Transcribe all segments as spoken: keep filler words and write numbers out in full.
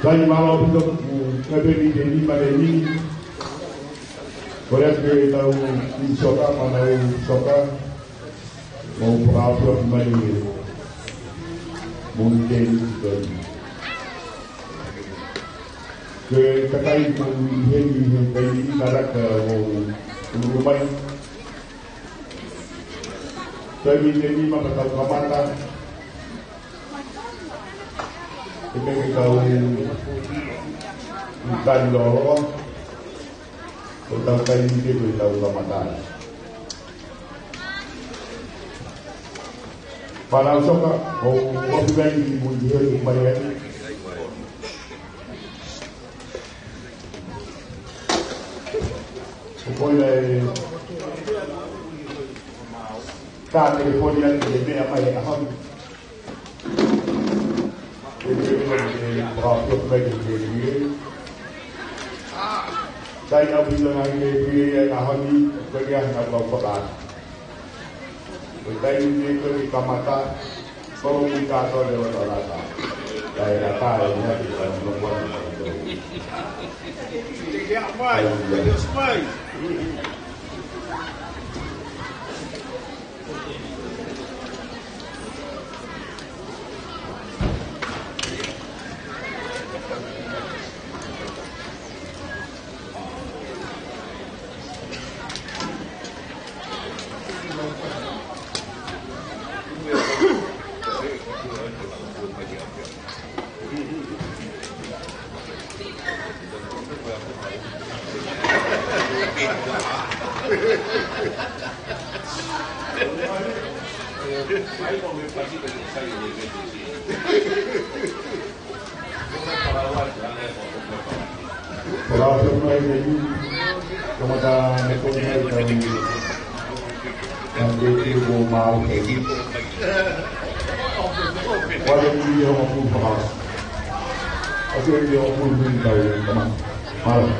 Sai, mālō ʻaupito, ʻe, kapeni te ni mare ni. Ko ia ke tau ʻi soka, mana ʻi soka. Mo pāpio mai e. Mo ni te ni te ni. Ke kakai mo ni he ni he kai ni karaka mo ulu mai. Sai mi te ni maka tau kamata. Ke ke kau ni tani lolo. Ko tau kai ni ke ko tau kamata. Pālau soka, ʻo, ʻo ʻofi mai ni mo ni he ni mai ai. ʻO ko ia e, ka telefoni atu e meʻa mai e ʻaho ni. E, e, e, e, e, e, e, e, e, e, e, e, e, e, sai ʻaupito ngai ke pia e ʻaho ni, ko ia na kau faka. Ko e taimi ni ko e kamata, ko e mui kātoa le o talata. Kai la ka e na ki ka no kua. Te ke a mai, te ke a mai. Palawa mai ni, kamata me ko ni mai tau ni. Ka ke ke ko mau ke ki. Wale ni o mo ku palawa. Ake ni o mo ku ni tau ni kama. Palawa.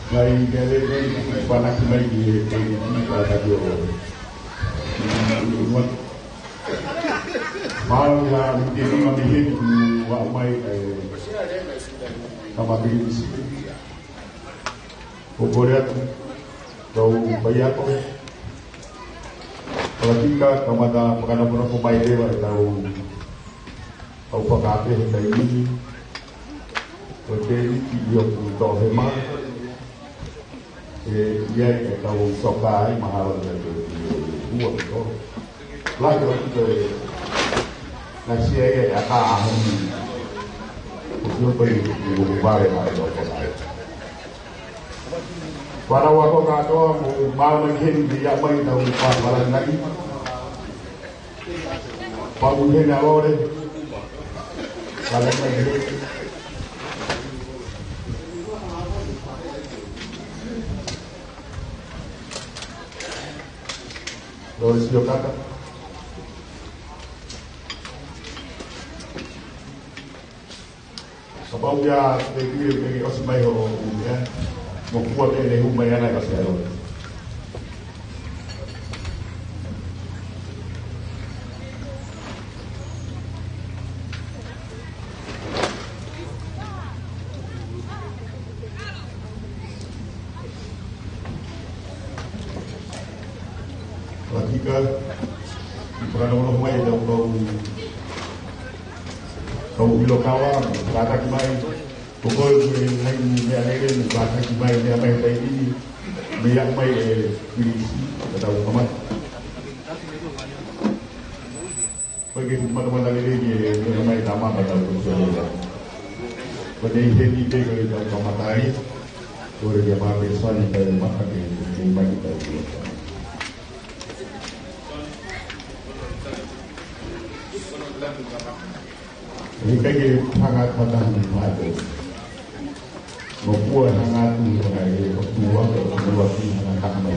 Ngaahi meʻalele kuo ʻosi ʻamanaki mai ki he tēniti, kātaki ʻo ʻi muʻa. Mālō ia, ʻi he nima mei heni kuo aʻu mai ʻa e tama pilinisi. Ko e kole atu, tau faiako. Palatika, kamata fakanofonofo mai leva ʻetau, ʻetau fakaafe he taimi ni. Ko e tēniti ʻi hoku toʻohema, ʻe ʻi ai ʻetau soka ai mahalo ʻe ua ki tolu. Lahi ʻo kito e nasia ia ʻe ʻatā ʻaho ni. ʻOku ʻi ai pē ʻi ʻoku vale mai ʻo kona ai. Fānau ako kātoa, mou mālō mai heni, mei aʻu mai ʻetau fakafalanaki. Pau hena lore. Kala mai heni. Lore sio kata. Kapau ia te kile ke ʻosi mai hoʻo ʻū meʻa, mo kua ke ne hū mai ana ʻi he ʻosi alo. Palatika, ʻi he fakanofonofo mai ʻetau kau Kau ʻilo kava, kātaki mai, ko koe ʻoku ke ngaahi meʻalele, kātaki mai, meʻa mai he taimi ni, mei aʻu mai e pilinisi, ka tau kamata. Ko e ke matamata lelei ni e meʻa mai tama ka tau koe lelei. Ko e nei heni te ko e tau kamata ai, ko e kia pāpē sani kai maka ke, ke mai tau ʻilo kava. ʻE ʻikai ke hanga atu ha taha mei he mātuʻa. Mo kua hanga atu ha taha ʻe ʻoku ua ko ʻoku ua ki hanga hanga mai.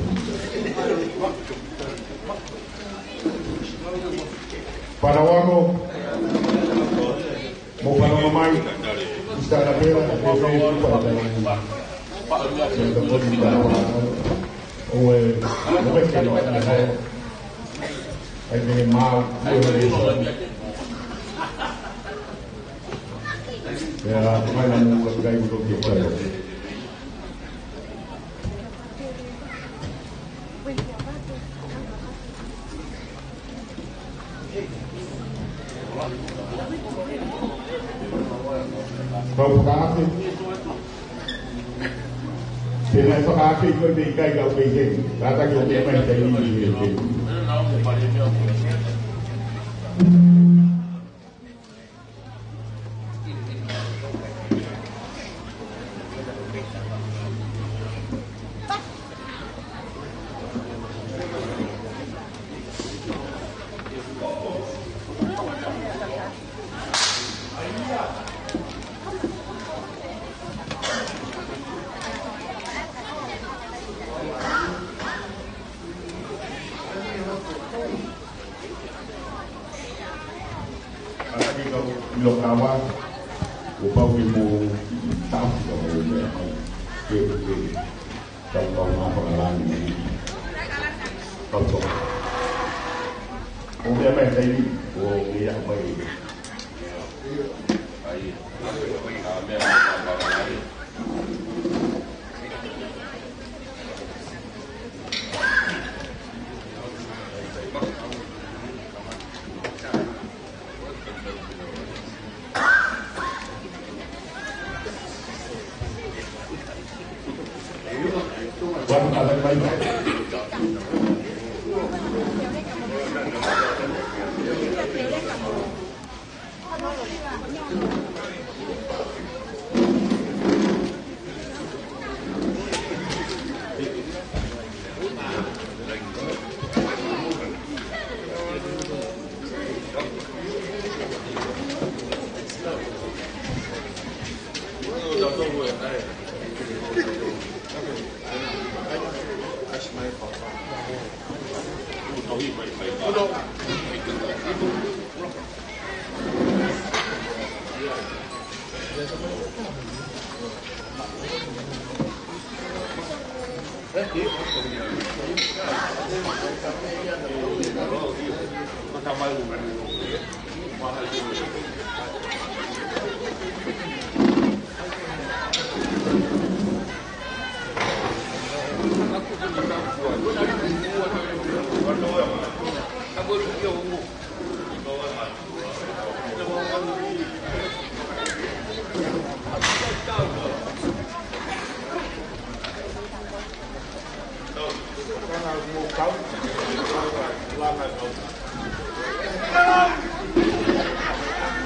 Fānau ako, mou fanongo mai, Misa Kapela, ʻe fai kupa ʻe tau. Misa Kapela, fānau ako. ʻOku ʻi ai e kano ʻa e ʻai ke mau, ʻoku ʻi ai e sō. Pea, mai na mu ka kai mo ke kai. Kau fakaafe. Te nai fakaafe ko e ʻikai kau pē heni. Kātaki ʻo meʻa mai taimi ni he, he. Kātaki kau ʻilo kava, kuo pau ke mou tapu ka mou meʻa mai. Ke, ke, kau kau mā pakalani. Kau tō. ʻO meʻa mai taimi, ʻo meʻa mai.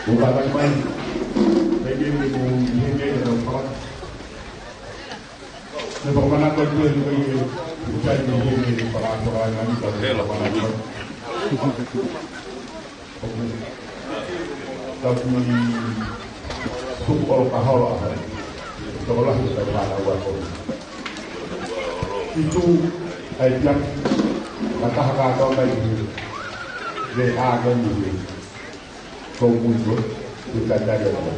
Ua mai mai. Pegini mu henge na pala. Ne pala mana ko tu ni ko ye. Utai ni henge ni pala pala na ni pala mana ko. Tau ki tuku ʻo kahoa. Tokolahi tau mana ua ko. Itu ai piak. Mataha ka tau mai ki. Le a ko ni. Ko muto. Ku tatari ʻo.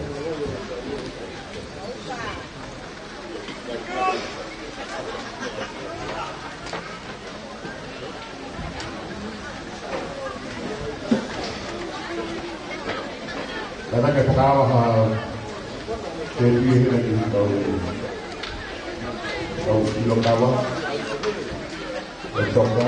Tana ke pakawa ha te pia hina ki tau tau ilo kawa e toka.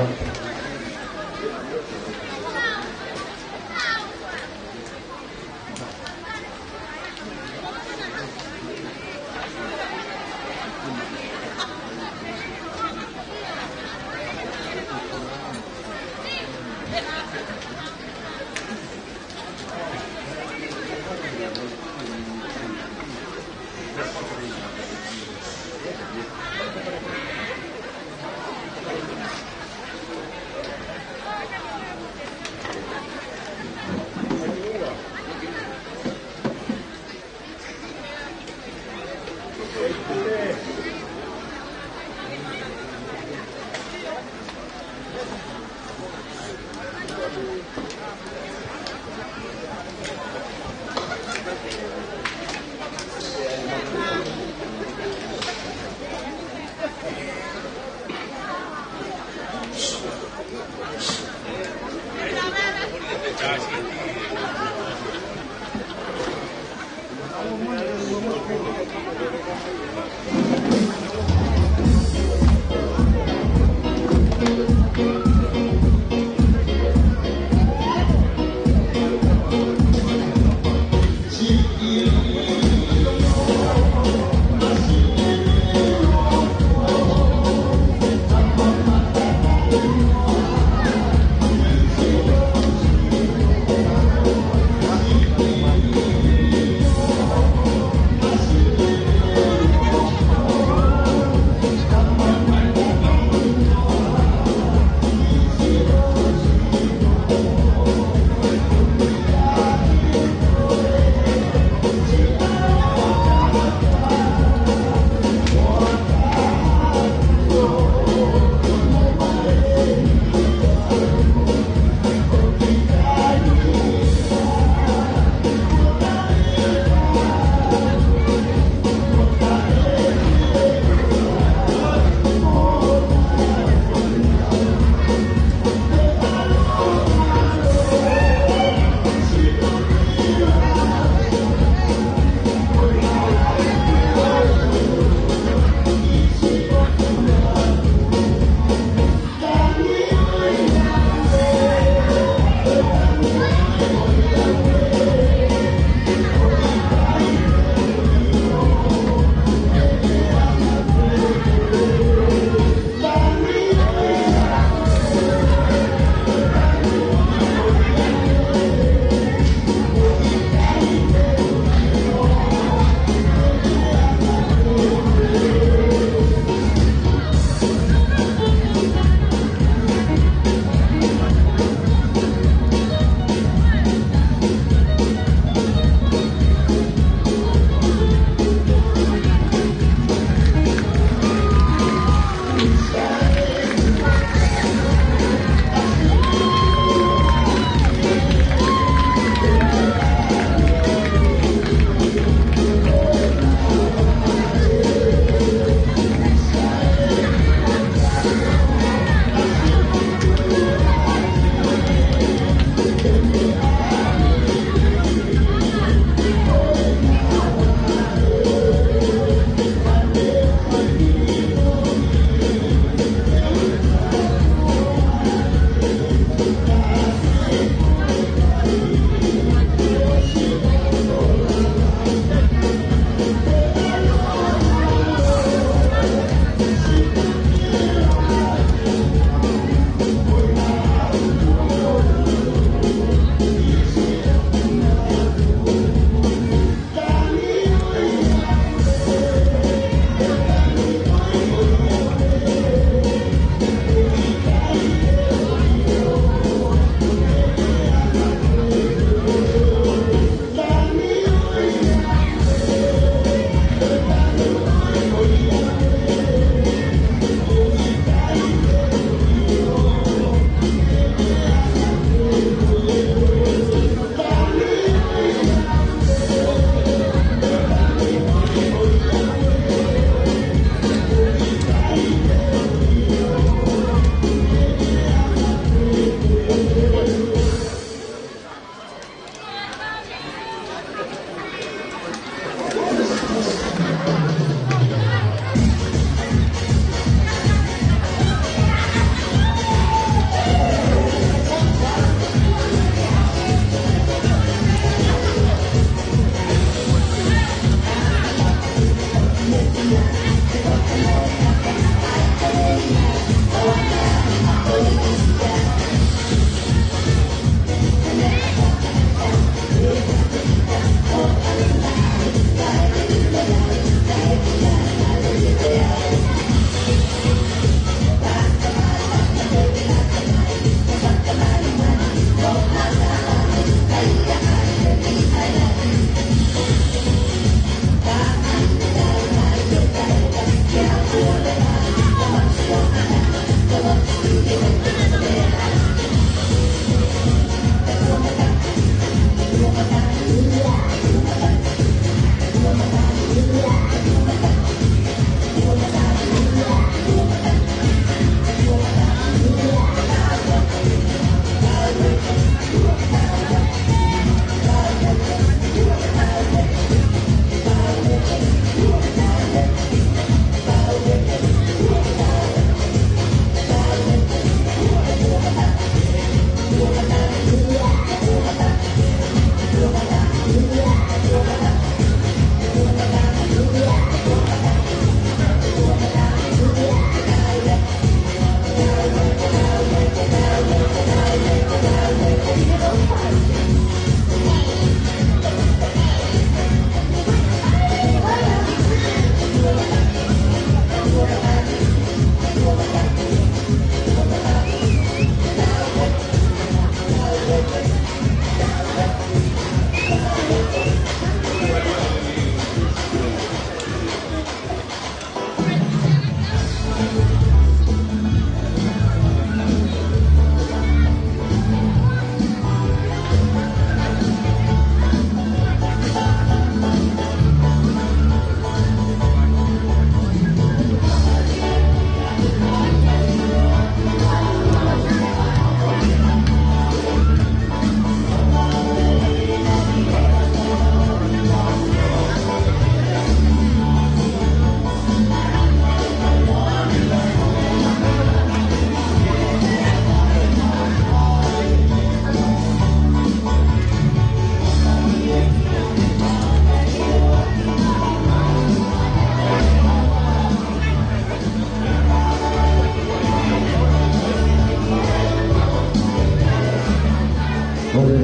Ko e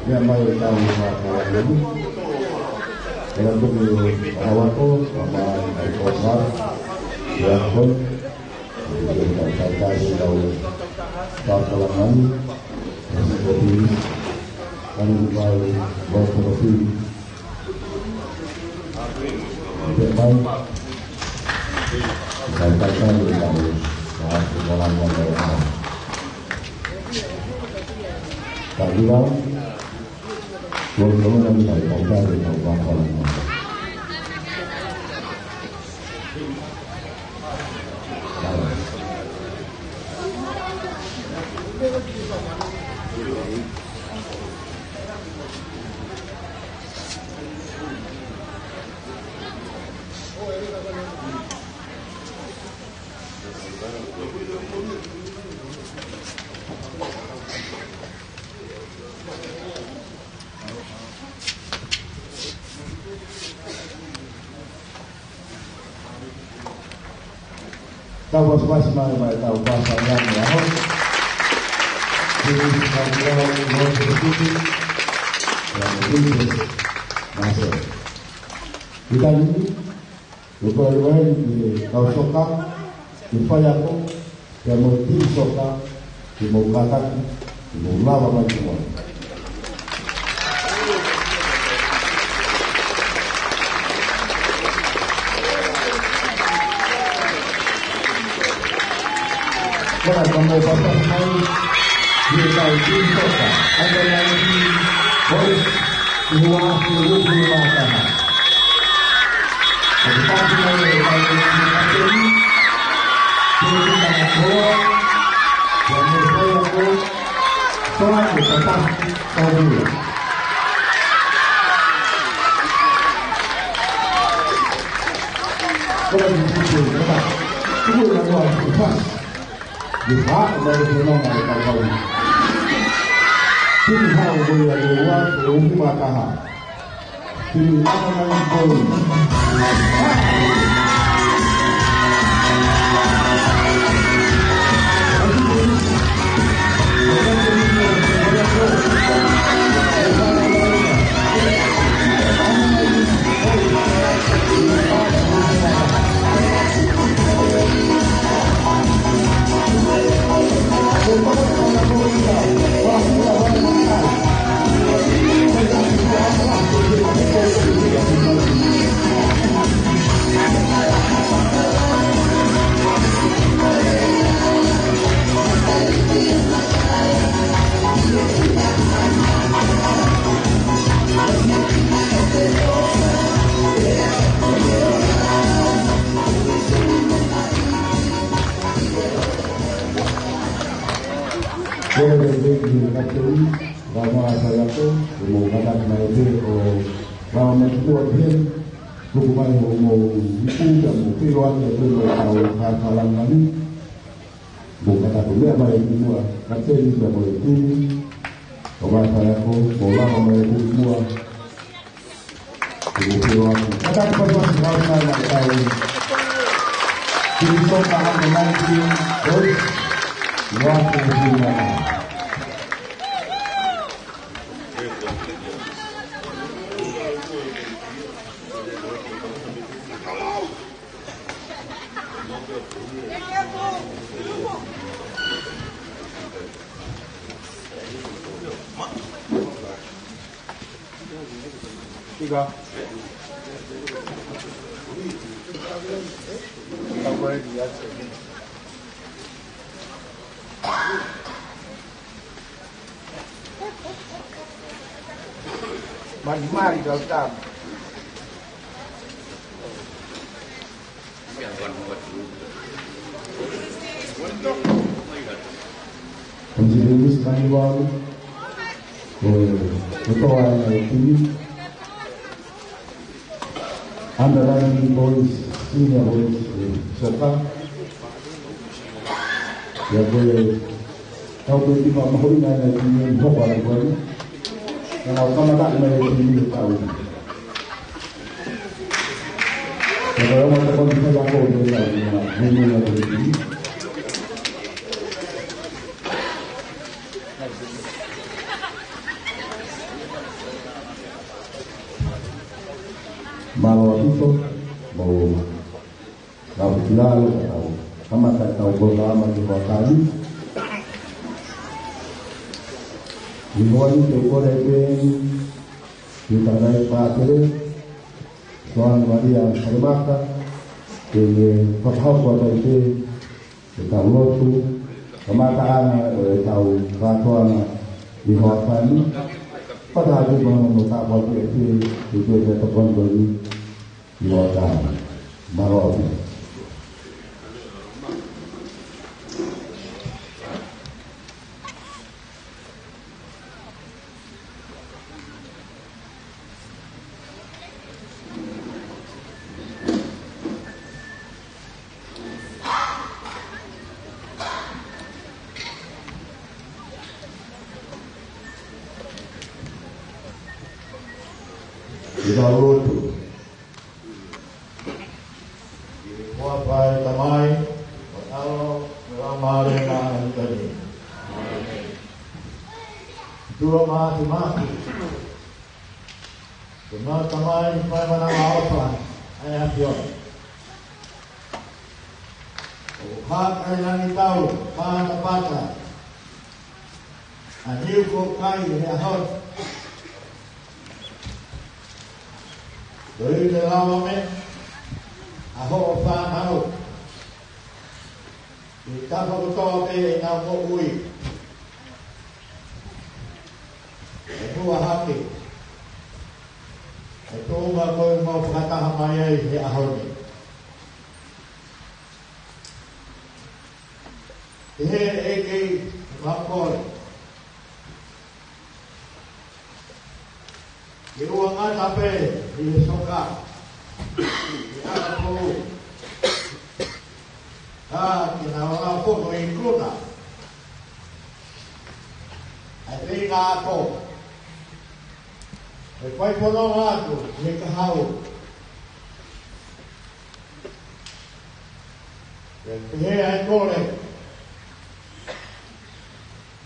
meʻa mai ʻetau fakahoko. ʻE ʻalu ki he ʻaho ako, ʻa mai ʻa e kōsā, ʻa e ako. ʻE ʻetau taitai ʻetau fakahoko. ʻE se kopi, ʻa e ʻalu mai, ʻa e kopi. ʻE mai, ʻe taitai ʻetau fakahoko. Ka ʻi he lau, ʻoku ʻikai ke tau tau tau tau tau. Tau pasipasi mai, mai tau pasa ngani aho. Tau pasa ngani aho. Tau pasa ngani aho. ʻI he taimi ni, ʻoku ou ʻalu ai ki he kau soka, ki he faiako, pea mo e timi soka, ke mou kātaki, ke mou lava mai ki muʻa. Ka mou papasi mai, ʻi he kau Tītoka, ʻa e kau Tītoka, ʻi he ua afe uofulu mā taha. Ko e papasi mai ʻa e kau Tītoka, ko e Tītoka ko, ko e Mōsaia ko, ko e Papasi, ko e Ua. Ko e Tītoka, ko e Tītoka, ko e Tītoka. Ni ha, mai ke nonga e kakau. Tini hau ko ia e ua, e uofulu mā taha. Tini hau mai ko ia. Ko e lelei ki he kapiteni, Vama Sayako, ʻo mou kātaki mai pē ʻo vama mai ki muʻa pē, tuku mai hoʻomou ipu, pea mou pilo atu pē mo e kau kākālanga ni. Mou kātaki meʻa mai ki muʻa, kapiteni pea mo e timi, ʻo Vama Sayako, mou vama mai ki muʻa. Mani mali kau tama. Angelus Kaniwalu, ko e, ko e toa ʻa e timi. Under nineteen boys, senior boys, eh, soccer. Pea ko e, tau ko e timi mahuʻinga ʻa e timi ni hoko atu ko eni. Naʻa nau kamata mai e timi ni he taʻu ni. Pea ko e ongo tokoni faiako ʻo e taʻu ni, na, na, na, na, na, na, na. Mālō ʻaupito, mou lau ki lalo, ka tau kamata ʻetau polokalama ki hoʻatā ni. ʻI he ʻaho ni te u kole pē ki he tangataʻeiki pātele, Soane Malia Salemaka, ke ne fakahoko atu ai pē ʻetau lotu, kamataʻanga ʻo ʻetau kātoanga ʻi hoʻatā ni. Pea tau ʻoatu pē hono tāpuaki ʻi he, ʻi he, ʻi he tokoni ko eni ʻi hoʻatā ni. Mālō ʻaupito. Ke tau lotu. ʻI he huafa ʻo e Tamai, ʻo e ʻAlo, mo e Laumālie Māʻoniʻoni. Tuʻa māfimafi. Ko e mau Tamai, fai mana maopa, ʻa e ʻAfiona. ʻOku haka ʻi langi tau, patapata. ʻA e niu ko kai he ʻaho ni. Ko e te lau ʻa e meʻa, ʻa hoʻo fānau. ʻI he tafaʻaki kotoa pē ʻenau moʻui, ʻe hua hake ʻa e tuʻunga ko ē ʻoku mau fakataha mai ai he ʻaho ni. Pehē ʻe he ʻEiki, mau kole ke ʻoua ngata pē ʻi he soka, ʻi he ʻakapulu, ka ke nau lava foki ʻo ikuna ʻa e feinga ako, ʻo fai fononga atu ʻi he kahaʻu. Pea pehē ʻa e kole,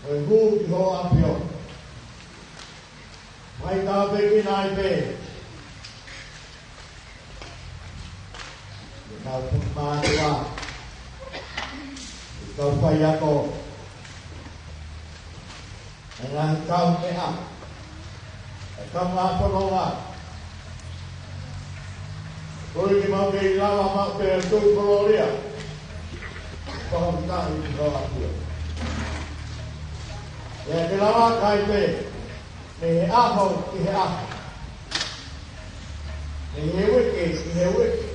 ʻo e hū ki Hoʻo ʻAfio. Mai tāpuekina ai pē ʻenau mātuʻa, ʻenau faiako, ʻenau kaumeʻa, ʻenau ngaahi fononga. Koeʻuhi ke mau kei lava maʻu pē ʻa e tuʻu kolōlia, fakafetaʻi ki Hoʻo ʻAfio. Pea ke lava ʻo kai pē mei he ʻaho ki he ʻaho, mei he uike ki he uike,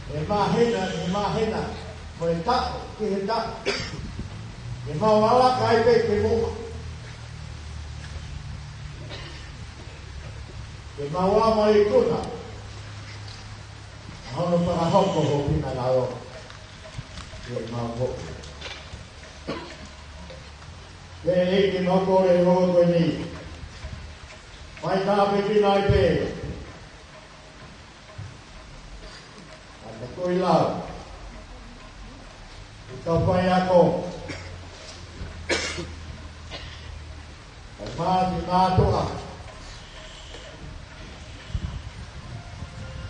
mei he māhina ki he māhina, mo e taʻu ki he taʻu, ke mau lava ʻo kai pē ki muʻa, ke mau lava ʻo ikuna ʻa hono fakahoko ho finangalo ʻi heʻemau moʻui. Pea ʻEiki, mau kole he ʻaho ko eni, mai tāpuekina ai pē ʻa e kau lau, ʻa e kau faiako, ʻa e ngaahi mātuʻa,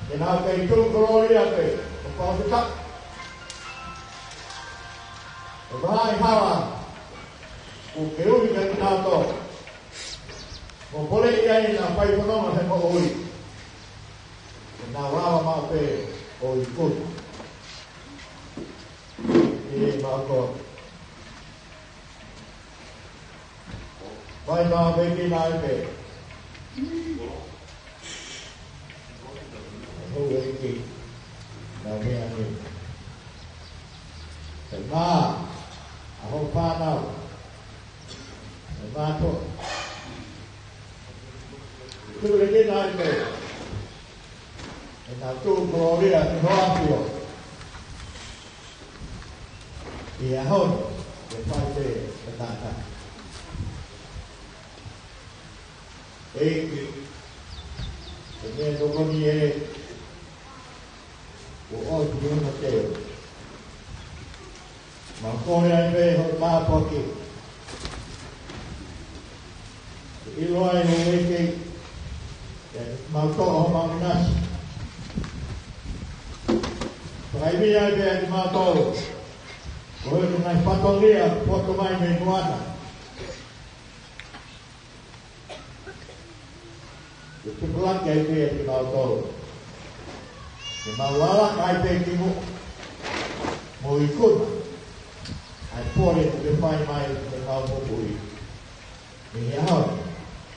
ke nau kei tuʻu kolōlia pē, ʻo fakafetaʻi. ʻO vahaʻa e hala kuo ke ui kiate kinautolu, mo poleʻi ai ʻenau fai fononga he moʻui, ke nau lava maʻu pē ʻo ikuna. ʻE mau kole, mai tāpuekina ai pē ʻa e houʻeiki, nau meʻa ni, pea mo e fānau, pea mo e mātuʻa. Tuʻuloa kinautolu pē ke nau tuʻu kolōlia ki Hoʻo ʻAfio ʻi he ʻaho ni, ke fai pē ʻa e tangata. ʻEiki, ko e meʻa tokoni ē, kuo ʻosi hono teu. Mau kole ai pē hoʻo tāpuaki, ke ʻilo ai ʻe he ʻEiki, ke mau toʻo homau ʻinasi. Fakaivia ai pē ʻa kimautolu koeʻuhi ko e ngaahi fatongia kuo poto mai mei Nuana. Ke tupulaki ai pē ʻa kimautolu, ke mau lava ʻo kai pē ki muʻa, mo ikuna ʻa e pole kuo ke fai mai ki heʻemau moʻui. Mei he ʻaho ni,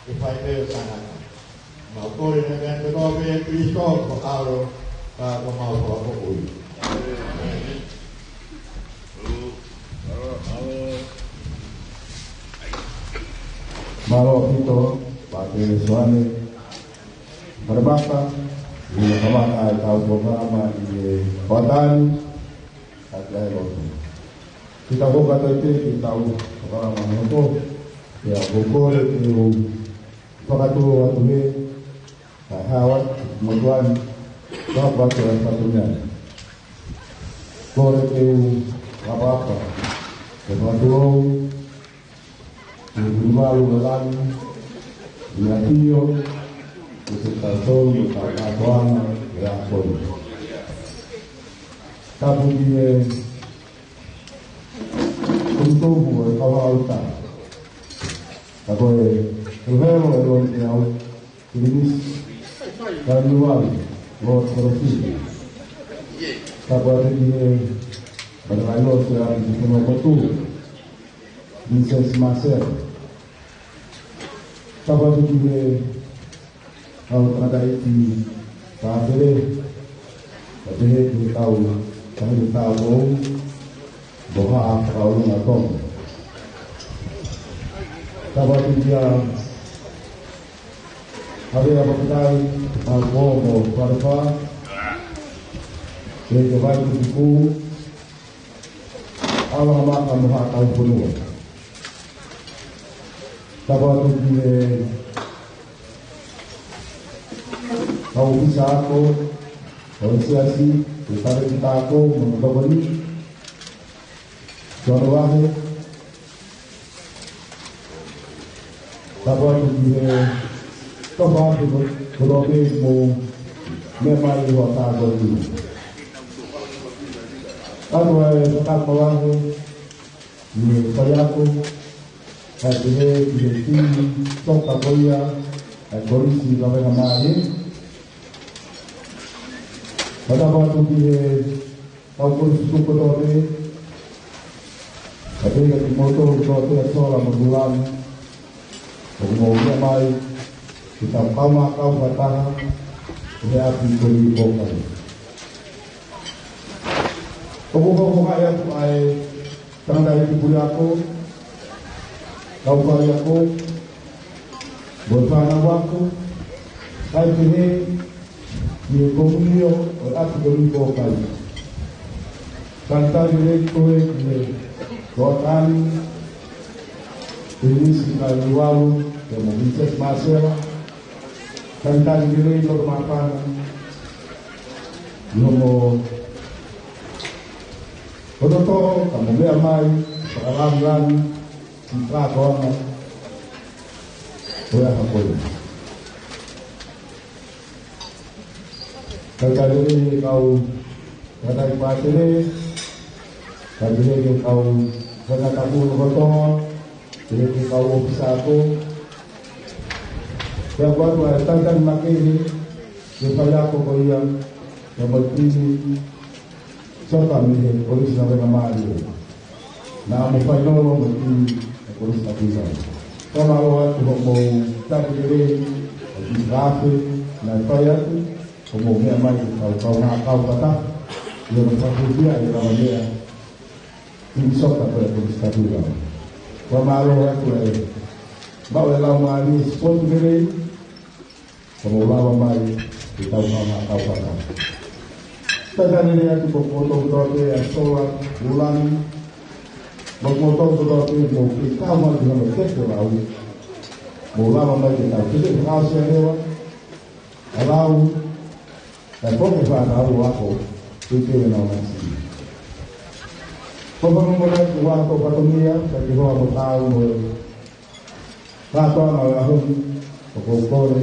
ke fai pē ʻo tangata. Mau kole ʻa e meʻa kotoa pē ʻia Kalaisi ko ho ʻAlo, ka ko homau Fakamoʻui. Mālō ʻaupito, Pātele Soane Malemata, ʻi he kamata ʻetau polokalama ʻi he hoʻatā ni, ʻa ia ko e lotu. Kiʻi tau kata ʻi he kiʻi tau polokalama hono tō, pea ʻoku ou kole ke u fakatulou atu he, kae hao atu, motuʻa ni, ka u fakatulou atu he fatongia ni. Kole ke u fakapapa, ke fakatulou, ke u malu ʻi langi, ʻi he ʻAfio, ke se tautolu, ke fakatoanga, ke akoi. Tapu ki he Tomutomu ʻo e Kau Vaʻa ʻUta. Ka ko e helo ʻe Lord Teau, Pilinisi Kaniuali, Lord Kolofini. Ka ko e te ki he Pea ʻoku ou ʻoatu ʻa e ʻapi ki he fonua motu, Princess Marcel. Tapu atu ki he kau tangataʻeiki pātele, pea pehē ki he kau taʻahine tāupoʻou, mo e Haʻa Fakaʻulunga Tonga. Tapu atu kia Havea Papataʻi, Maʻupoʻou mo Falefa, ki he Vai Kupuku, ʻAlo Maka mo e haʻa tauhi fonua. Tapu atu ki he kau ʻōfisa ako ʻo e siasi, ki he talēkita ako mo e tokoni, John Vahe. Tapu atu ki he tofa ake ko, kotoa pē ʻoku mou meʻa mai ʻi he hoʻatā ko eni. Tapu atu ki he fakamoʻoni ʻa e faiako, kae pehē ki he timi soka ko ia ʻa e Kolisi Lavengamālie. Pea tapu atu ki he kau kolisi tuku kotoa pē, kae pehē kia kimoutolu kotoa pē ʻa Sola mo Lulani, ʻoku mou meʻa mai ke tau kaungā kau fakataha ʻi he ʻapi ko eni ʻi Pōkali. ʻOku ou hokohoko atu ʻa e tangataʻeiki puleako, kau faiako, mo e fānau ako, kae pehē ki he komiunitī ʻo e ʻapi ko eni ʻi Pōkali. Talitali lelei koe ki he Toatani, Pilinisi Kailiualu, pea mo Princess Marcel. Talitali lelei loto māfana ʻi hoʻomo loto tō, ka mou meʻa mai, fakalāngilangi, ki he kātoanga ʻo e ʻaho ko eni. Talitali lelei ki he kau tangataʻeiki pātele, kae pehē ki he kau faingataʻa puleako kotoa, pehē ki he kau ʻōfisa ako. Pea ʻoku ou ʻoatu ʻa e talitali makehe ki he faiako ko ia, pea mo e timi soka mei he Kolisi Lavengamālie. Naʻa mo fainolo mo e timi ʻa e Kolisi Lavengamālie. Fakamālō atu hoʻomou talitali lelei ʻa e kiʻi fafe naʻe fai atu, hoʻomou meʻa mai ke tau kaungā kau fakataha ʻi hono fakafiefia e lavameʻa timi soka ko e Kolisi Lavengamālie. Fakamālō atu ʻa e maʻu e laumālie sipoti lelei, ka mou lava mai ke tau kaungā kau fakataha. Talitali lelei atu ki he kau tokoni kotoa pē ʻa Sola, Lulani, mo e kau tokoni kotoa pē ʻoku mou kei kau mai ki hono teke lau. Mou lava mai ke tau teke fakaʻosi ʻa e leva, ʻa e lau, ʻa e foki e fānau ʻo ako, ke ke wena o nasi. Ko e fakamolemole atu ʻa e fatongia, ka ke hoa mo tau mo e kātoanga ʻo e ʻaho ni, ʻoku ou kole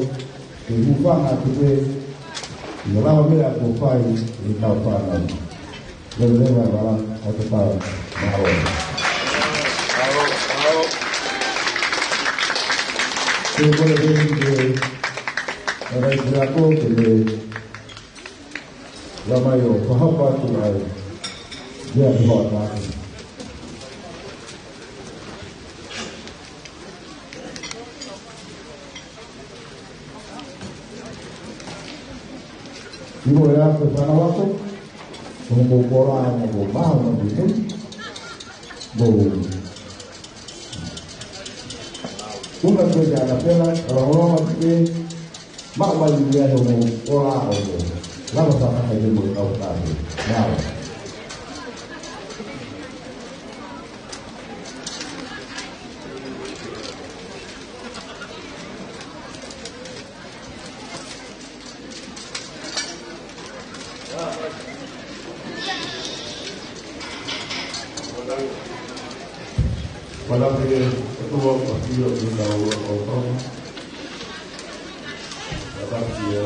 ke mou hūfanga atu pē ʻi he lavameʻa kuo fai ʻe he kau fānau. Leveleva e vala ʻo e tatau. Mālō. Mālō, mālō. Te u kole pē ki he tangataʻeiki puleako ke ne lava mai ʻo fakahoko atu ʻa e lea ki he hoʻatā. ʻI he ʻaho ko e fānau ako, ko hoʻomou koloa ʻa e ngaahi maʻu mo e mui. Mou. Una ko e ana pela, ʻa e longolongo atu pē, maʻu mai ʻi he ʻaho mo koloa ʻo mo. Lava sa ka kai mo kau ka. Mālō. Palape atu ʻa e pātio ki he kau ʻo Tonga. Palape ia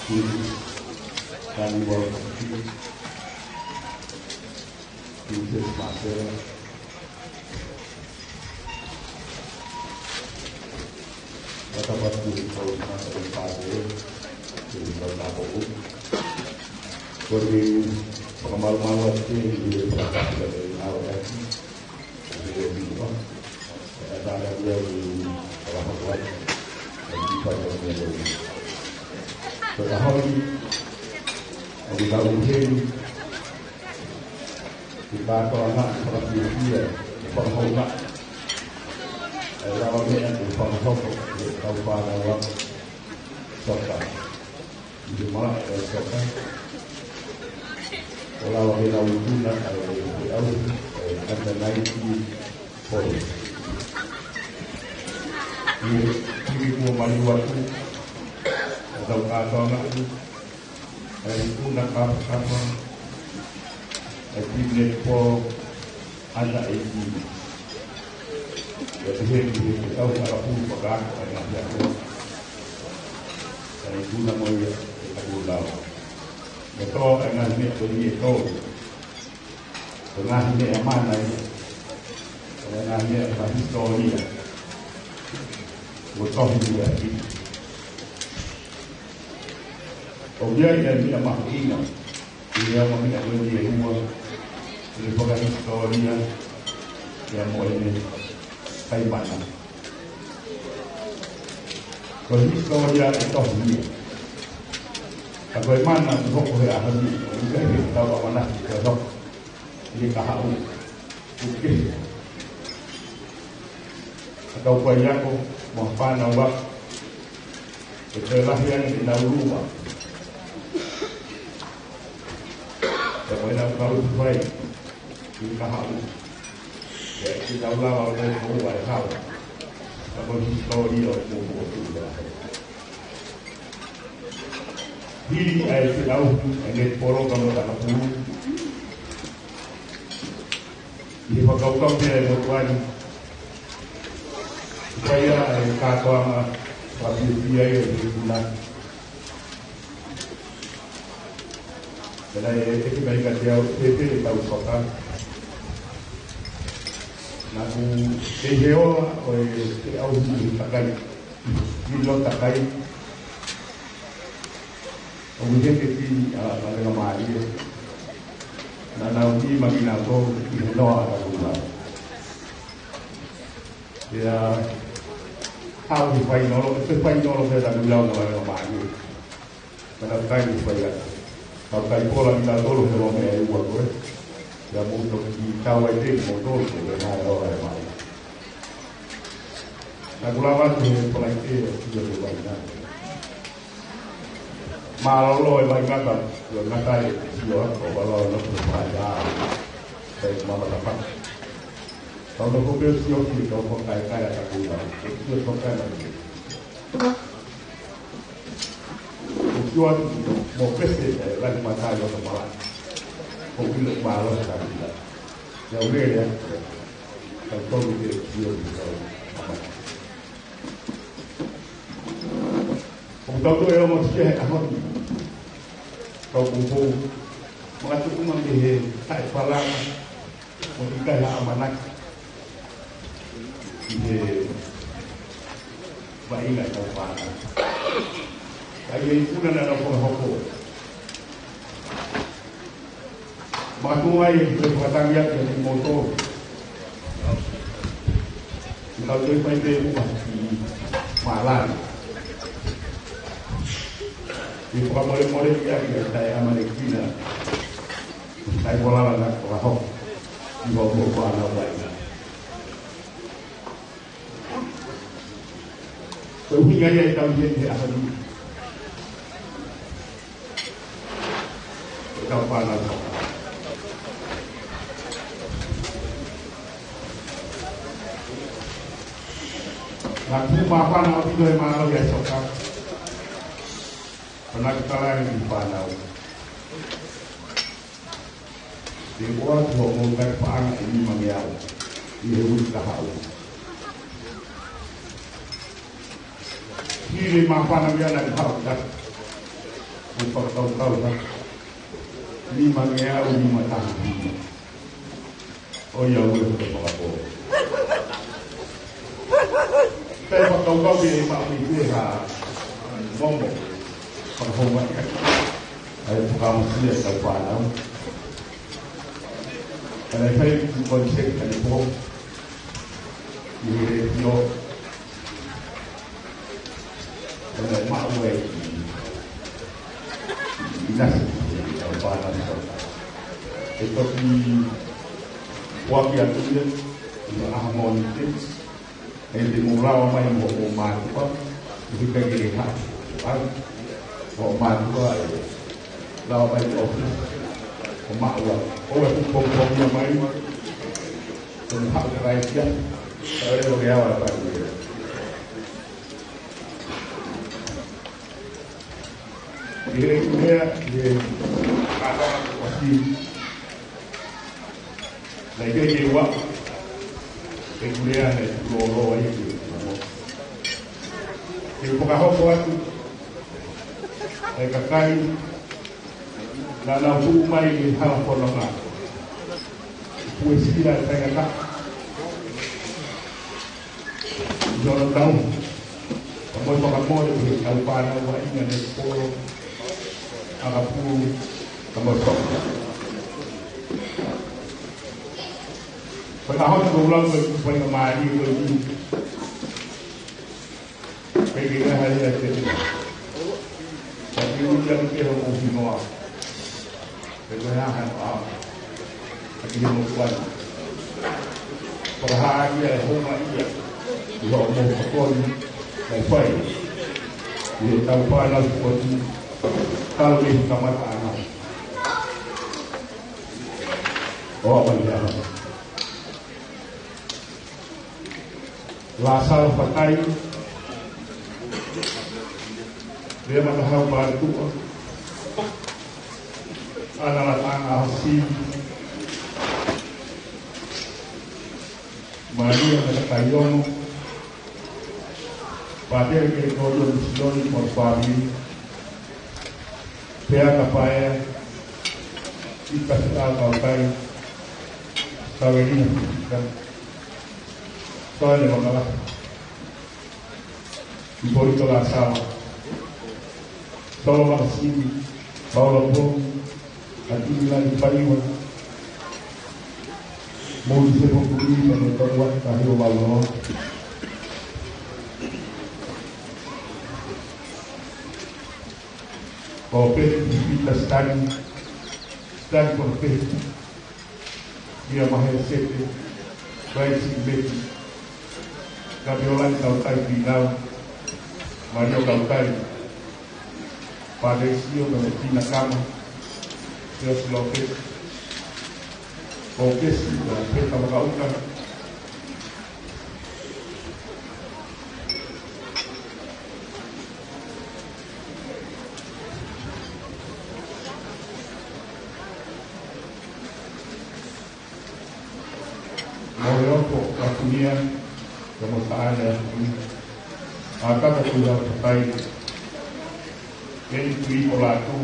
ki he kau ʻo Tonga. Princess Marcel. Tapu atu ki he kau tangataʻeiki pātele, ki he kau tāupoʻou. Ko e Malumalu atu ki he fakatapu ʻa e ngāue ʻaki ʻa e ʻOtua. ʻE ʻatā atu ia ki he fakahoko atu ʻa e kiʻi fai ʻo e ʻOtua. Ko e ʻaho ni, ʻoku tau ʻi heni, ke kātoanga, ke fakafiefia, ke fakahoungaʻi ʻa e lavameʻa kuo fakahoko ʻe he kau fānau ako soka. ʻI he malaʻe ʻo e soka. ʻO lava ke nau ikuna ʻa e feʻauhi ʻo e under nineteen polo. ʻI he hili kuo maliu atu, ʻoku tau kātoanga atu ʻa e ikuna kapakapa ʻa e timi netipolo under eighteen. ʻIo, pehē ki he feʻauhi fakapulu fakaako ʻa e ngaahi ako. Ka ne ikuna mo ia ʻe he Kakulao. Mo e tō ʻa e ngaahi meʻa ko eni ʻe tolu. Ko e ngaahi meʻa mana ia. Ko e ngaahi meʻa fakahisitōlia. Kuo tohi ia ki. ʻOku ʻi ai e meʻa mahuʻinga ʻi he ongo meʻa ko eni ʻe ua, ʻi he fakahisitōlia, pea mo ʻene fai mana. Ko e hisitōlia ʻe tohi ia. Ka ko e mana ʻoku hoko he ʻaho ni, ʻoku ʻikai ke tau ʻamanaki ke hoko ʻi he kahaʻu. ʻOku kehe. Ka tau faiako mo ha fānau ako, ʻe toe lahi ange ʻenau luma. Pea mo ʻenau kau fai ki he kahaʻu. Pea ʻikai ke tau lava ʻo tō ua e hau. Ka ko e hisitōlia ʻoku mou fokotuʻu ia. Hili ʻa e feʻauhi ʻa e netipolo ka mo e takapulu, ʻi he fakakaukau pē ʻa e motuʻa ni, ʻoku fai ʻa e kātoanga fakafiefia ʻi he ikuna. Pea naʻe ʻeke mai kiate au, pehē ʻe he kau soka, naʻa ku kei he ola ʻo e feʻauhi ʻi he takai, ʻi loto takai. ʻOku ʻi heni e timi ʻa Lavengamālie. Naʻa nau nima kinautolu ʻi he noa ʻa Kakulao. Pea haʻu ki he fainolo, ko e fainolo pē ʻa Kakulao mo Lavengamālie. Ka naʻa ku kai ni fai atu. Ka u kai pola kinautolu he ua meʻa ʻe ua ko ē. Pea mou toki tau ai pē kimoutolu, ko e meʻa ʻe ola e mai. Naʻa ku lava atu he Falaite ʻo sio he vai na. Mālōlō e vai ngata, ʻio ngata e sio atu, ʻo lava ʻo nofo mai ā. Sai mama tapa. Kau nofo pē ʻo sio ki he kau fakakaikaila ʻa Kakulao. ʻO sio toka na. ʻO sio atu mo pese e lahi matai ʻo e malaʻe. ʻO ʻilo mālō e Kakulao. Ia ule ia. Ka tonu ke sio ki kau. ʻOku tau toe ʻomai sia he ʻaho ni. Kau kupu. Makatuʻunga mei he taʻefalanga. Mo e ʻikai ha ʻamanaki. ʻI he vaʻinga ʻa e kau fānau. Ka ʻi he ikuna naʻa nau fakahoko. Makatuʻunga ʻi he fakatangi atu ʻa kimoutolu. Ke tau toe fai pē ʻuha ki mālani. Ke fakamolemole ia ki he taʻeʻamanekina. Taʻefakalanga naʻa ku fakahoko. ʻI hoʻomou fānau vaʻinga. Ko e ʻuhinga ia ʻetau ʻi heni he ʻaho ni. Ko e kau fānau soka. Naʻa ku māfana ʻaupito he mālō ʻa e soka. Pea naʻa ku talaange ki he fānau. Te u ʻoatu hoʻomou kai paʻanga ʻe nimangeau ʻi he uike kahaʻu. Hili māfana meʻa naʻa ku haʻu atu. Mo fakakaukau atu. Nimangeau nima taha nima. ʻOiauē, ko e fakapō. Pea fakakaukau ke maʻu ʻi he ha momo. Fakahoungaʻi ʻaki. ʻA e fakaongosia ʻa e kau fānau. Naʻe fai ʻeku konisepi ʻanepō ʻi he ʻEiki ʻo naʻe maʻu ai ʻi, ʻi Nasi, ʻi ʻAupānau. ʻE toki foaki atu ia ʻi he ʻaho Mōnite. ʻE te mou lava mai mo hoʻomou mātuʻa, ʻe hika ke ha, ai, hoʻomou mātuʻa ʻe lava mai ki ʻōfisi ʻo maʻu ʻa. ʻOua ʻe pongipongia mai, ʻo ne haʻu ka ʻai kia, ka ʻe lele ʻo ke awa ʻa pari. ʻI heʻeku lea, ʻi he kātoanga kuo ʻasi, naʻe ʻikai ke u ʻai ʻeku lea he lōloa ia ki he kuonga. Ke u fakahoko atu ʻa e kakai naʻa nau tuʻu mai ki he hala fononga, ʻo puesia ʻa e taʻengata ʻi hono tau, ka mo e fakamole ki he kau fānau ʻa ʻInga Netipolo, ʻakapulu, ka mo e toka. Ko e ʻaho ni ʻoku ou lau ko e faingamālie ko eni, pea ke ʻi ai ha lea te u. Ka ke ui atu ke ho ʻohinoa. Pea ko e hā hano ʻaho ʻa ki he motuʻa ni. Fakahā ia ʻe houngaʻia ʻi hoʻomou tokoni naʻe fai ʻi heʻetau fānau sipoti talu mei he kamataʻanga ʻo aʻu mai ki he ʻaho ni. Lāsalo Fatai, Lea Matahau Pāletuʻa, ʻAna Lataʻanga ʻAhosivi, Malia Mekataiono, Pātele Kelekolo Misiloni mo e fāmili, Peata Paea, Ika Siʻao Kaukai, Savelina Fifita, Sale Vakalahi, Ipolito Lāsalo, Solo Makasini, Paula Pongi, ʻAtili Lani Paiva, Moli Sepo Kumi, Mano Taua, Tahi o Valoa, Pōpeti Pita Stani, Stani Pōpeti, Ia Mahesete, Vaisi Meki, Kapiolani Kaukai Pinau, Mario Kaukai, Pālesio Memetina Kama, Siosiloke, Kokesi, Peta Makauka, Moheofo Kapunia, ka mo Saʻane Kapunia, ʻa Kaka Kuilau Kakai, Keni Kuikolatu,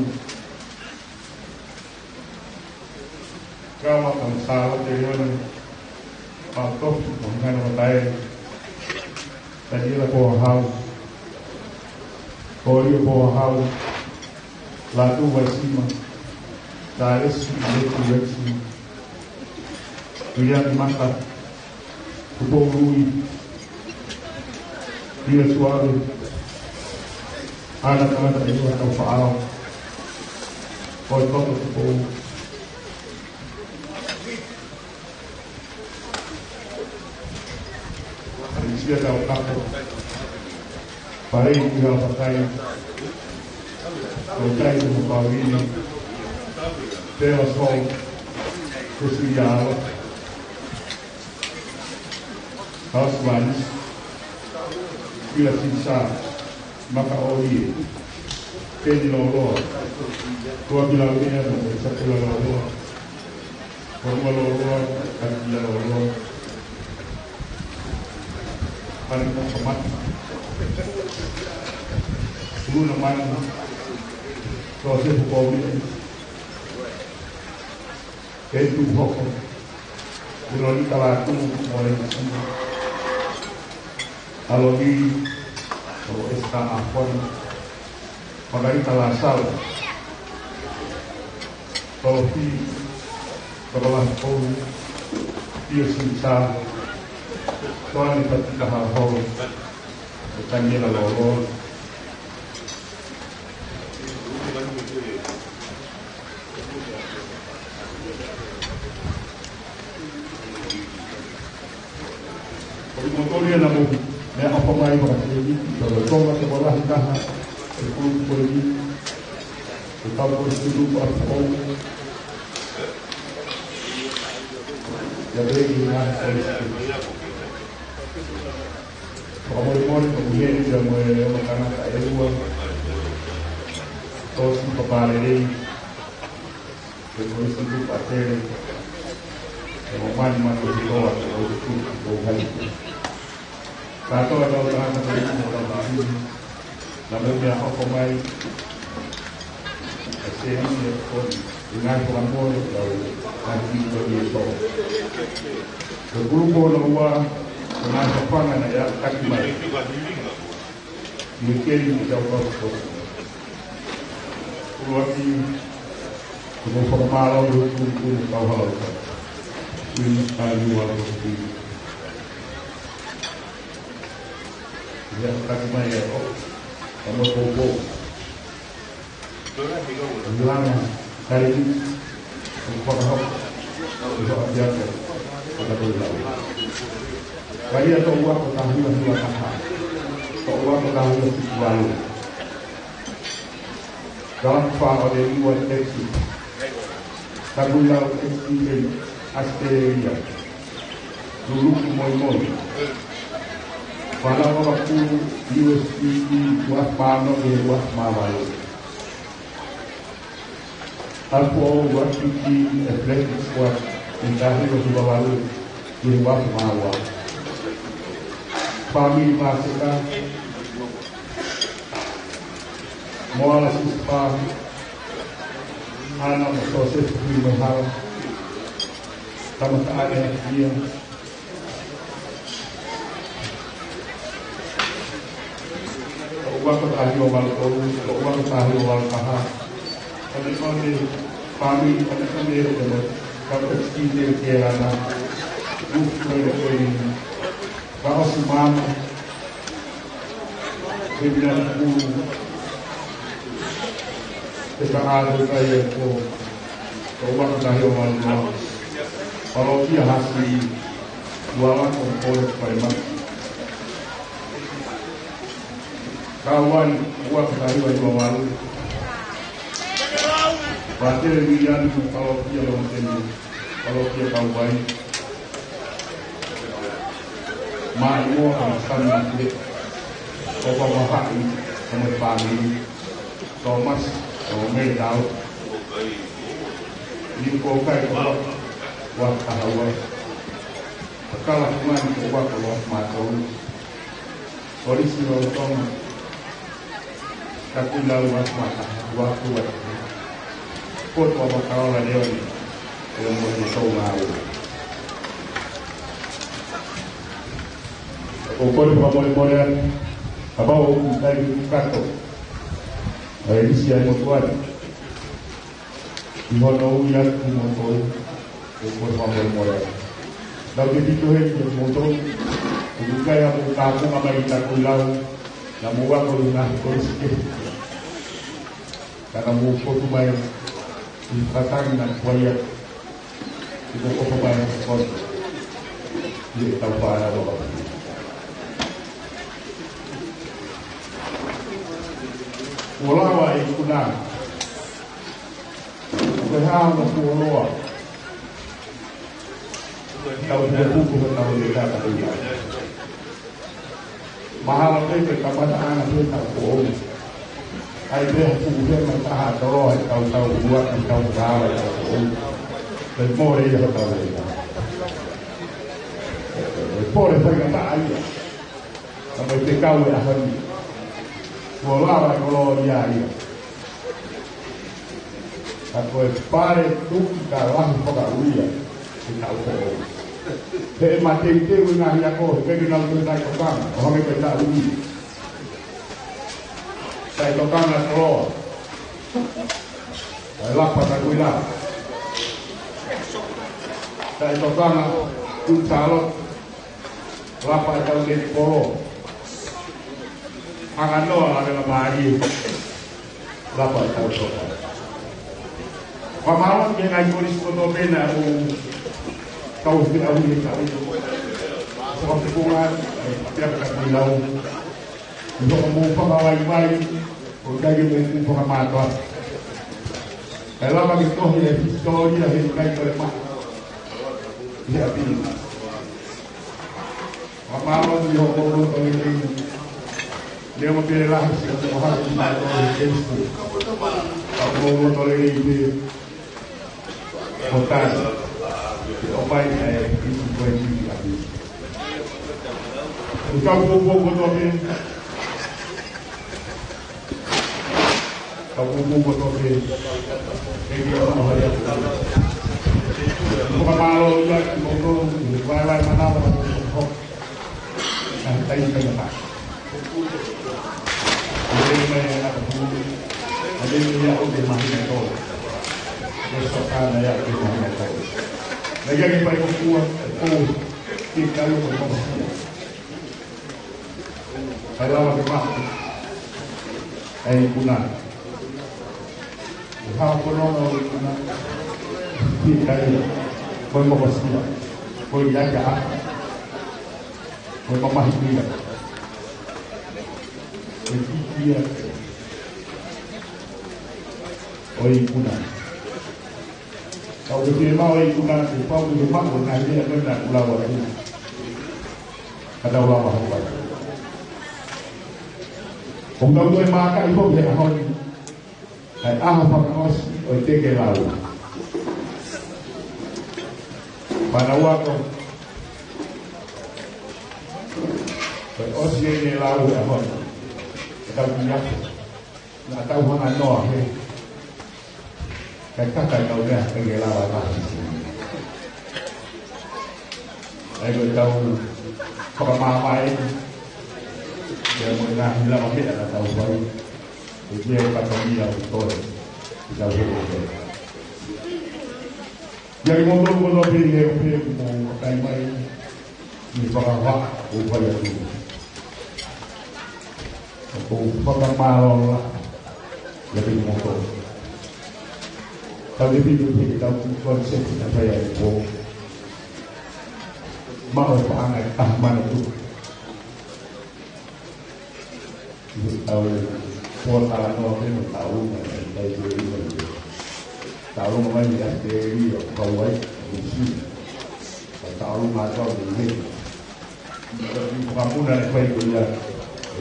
Kama Kamusalo Telione, Pau Tofi, Mohingano Mataele, Taniela Pohahau, Kolio Pohahau, Latu Vaisima, Taesi Letu Rexi, Viliami Maka, Tupou Lui, Ia Suave, ʻAna Tangata ʻIlua Taufaʻao, Koe Koto Tupou, Alisia Taukapo, Palei Kuilau Pakai, Kaukai Tumu Paulini, Pela Sol, Kusuiala, Kaosi Vanis, Pila Sisa, Maka Olie, Peni Loloa, Tua Pilaumea, Maka Isapela Loloa, Konua Loloa, Katia Loloa, Mani Mokamata, Luna Manu, Josefu Paulini, Ketu Hoko, Veronika Latu, Moe Sima, Aloni, Tolo Esta Afon, Margarita Lasau, Tolofi, Tokolahi Pou, Pio Singita, Toane Patikaha Holo, mo Taniela Lolo. Ko e moʻoni ʻena mo e meʻaʻofa mai fakasēmisi, tau tau atu mo e lahi taha ʻo e kulupu ko eni, ʻo e kau Kolisi Tutuku ʻApifoʻou, ʻa ia pē ki he ngaahi Kolisi. Fakamolemole, ko e meʻa ia mo e ongo tangata ʻe ua, Tosi Papalelei, ko e Kolisi Tutuku ʻAtele, ʻe mo Mani Manu Hiloa, ko e Kolisi Tutuku ʻAtele. Kātoa ʻetau tangata ko eni, ʻetau tangata ko eni, naʻa mou meʻaʻofa mai, ʻa e sēmisi ʻa e koni, ʻi he ngaahi fakamolemole ʻetau ngaahi kiʻi ko eni ʻe toko. Ko e kulupu hono ua, ko e ngaahi fafanga naʻe aʻutaki mai. Ni keli ni tau kau kau. ʻUluaki, ko e fakamālō ʻi he tuʻutuʻuni ʻa e kau hala ʻo e kau. Ni a ni wa ko ni. Ia, taki mai ʻe ʻo. Ka mo poupou. Langa, kari, ʻo fakahoko, ʻo fakafiako, ʻo Takuilau. Kari ʻa Toʻu Ako taha hiva hiva taha. Toʻu Ako taha hiva hiva valu. Galapfa ʻo e Liua Teki. Takuilau Teki ʻi ʻAositelēlia. Luluku Moimoi. Fānau Vakapulu U S P T ua mano e ua mavalu. Apo Wakiki Athletic Squad ʻi he taha hiva hiva valu ki he ua mavalu. Fāmili Maseka, Moala Sisipa, Ana mo Sosesi Kui mo Hala, Tamataʻane Akia, Toʻu Ako taha hiva valu tolu, Toʻu Ako taha hiva valu taha. Kani kani fāmili, kani kani e kani. Kau kati ki te ke lana. Uf, kani kani. Ka osi mama. Ke mina ni kulu. Te ka ʻalu kai e ko. Toʻu Ako taha hiva valu noa. Palokia Hasi. Ua Ako ko e Palemaki. Kauai, ua ka hiva hiva valu. Patele Viliani mo Palokia Lomotene, Palokia Kauai. Mai mo a sani ake. Ko pa mahaʻi, ko mo e fāmili. Thomas, ko mo e tau. Ni ko kai ko ua ka haua. Pakala kumani ko ua ka ua mātou. Kolisi Lolotonga, Takuilau ua mata, ua ua. Koto ua mata ola leoni, ʻe mo e tau ngāue. ʻOku ou kole fakamolemole atu, kapau ʻoku ʻikai ke u kato ʻa e lisi ʻa e motuʻa ni. ʻI hono ui atu kimoutolu, ʻoku ou kole fakamolemole atu. Naʻa ku tefito heni kiate kimoutolu, ʻoku ʻikai ha mou tāpunga mai ʻi Takuilau, naʻa mou ako ʻi he ngaahi kolisi kehe. Ka naʻa mou fotu mai ʻi he fakatangi naʻa ku fai atu, ʻi he kofa mai ʻa e koni, ʻi he tau fānau ʻa Papua. Kuo lava e ikuna. Ko e hā mo fuoloa. Tau pukepuke ko tau le kata ia. Mahalo pē ko e kamataʻanga pē tau ko ou. ʻAi pē ha puke mai taha tolo ai tau tau ua ki tau kawa tau ko ou. Ko e mole ia ko tau le kata. Ko e pole fai ka taʻa ia. Ka mai te kau e ʻaho ni. Kuo lava e kolo ia ia. Ka ko e pale tuki ka lahi fakaʻulia ke tau ko ou. He ʻe mateuteu e ngaahi ako, he ʻikai ke nau toe taʻetokanga, ʻo hangē ko e taʻu ni. Taʻetokanga koloa. Taʻelapa Takuilau. Taʻetokanga, Tui Sālote, lapa ʻetau netipolo. Hanganoa, Lavelamālie, lapa ʻetau toka. Fakamālō ki he ngaahi kolisi kotoa pē naʻa mou tauhi ʻaʻahi he taʻu ni. Fakafofonga, ʻe, pea ka kui lau. ʻI hoʻomou fakavaivai, ʻoku ʻikai ke mou kū fakamātoato. Kae lava ke tohi e hisitōlia he ʻikai toe maʻu ʻi he ʻapi ni. Fakamālō ʻi hoʻomou loto lelei. Neongo pē e lahi siʻomou mahaki ki mātou he Facebook. Ka ʻoku mou loto lelei pē. Ko tani, ke ʻomai ʻa e ʻisi ko e ʻisi ʻapi. Ko e kau poupou kotoa pē. Kau poupou kotoa pē. ʻEiki ʻofa mai atu. Fakamālō ia ki moutolu, ki he vaivai manava, ki he hoko. Ka tai kai ka. Ane mai ana ka pulu. Ane mai ia ʻo te mahina tolu. Ia sokana ia ʻo te mahina tolu. Na ia ke pai ko kua, ko ki kalo ko ko. Kai lava ke maku. Ai kuna. ʻO hao ko nonga ʻo kuna. Ki kai. Ko i mokosia. Ko i aka aka. Ko e mamahi ia. Ko e kikia. ʻO e ikuna. Ka ʻoku ke fiemaʻu e ikuna, ke pau ke ke maʻu, ngaahi lea ko ena ʻoku lau atu. Ka tau lava hau ai. ʻOku tau toe maaka i hope he ʻaho ni. Kae ʻaho fakaʻosi ʻo e teke lau. Panaua ko. Ko e ʻosi ʻene lau he ʻaho ni. Ke tau ki ake. Naʻa tau hanga noa he. Kae kaka e kau lea, kae ke lava e mahi. ʻA ia ko e tau fakamāvae. Ia mo e ngaahi lava meʻa naʻa tau fai. ʻE kia e pata mia ʻo toe. Ki tau he ʻo toe. Ia ki moutolu kotoa pē he ʻope mo kai mai. Ni fakahā, ʻo fai atu. ʻOku ou fakamālō lahi. Ia ki moutolu. Tau te pito ki he tau konsepti na fai ai po. Maʻu e paʻanga ʻe taha mano tu. Tau pōtalanoa pē mo taʻaluma, ʻikai ke ʻi ai. Taʻaluma mai ʻi ʻAositelēlia, Kauaʻi, Nuʻu Sila. Taʻaluma atu au ʻi he. ʻI he fakamuna e fai ko ia,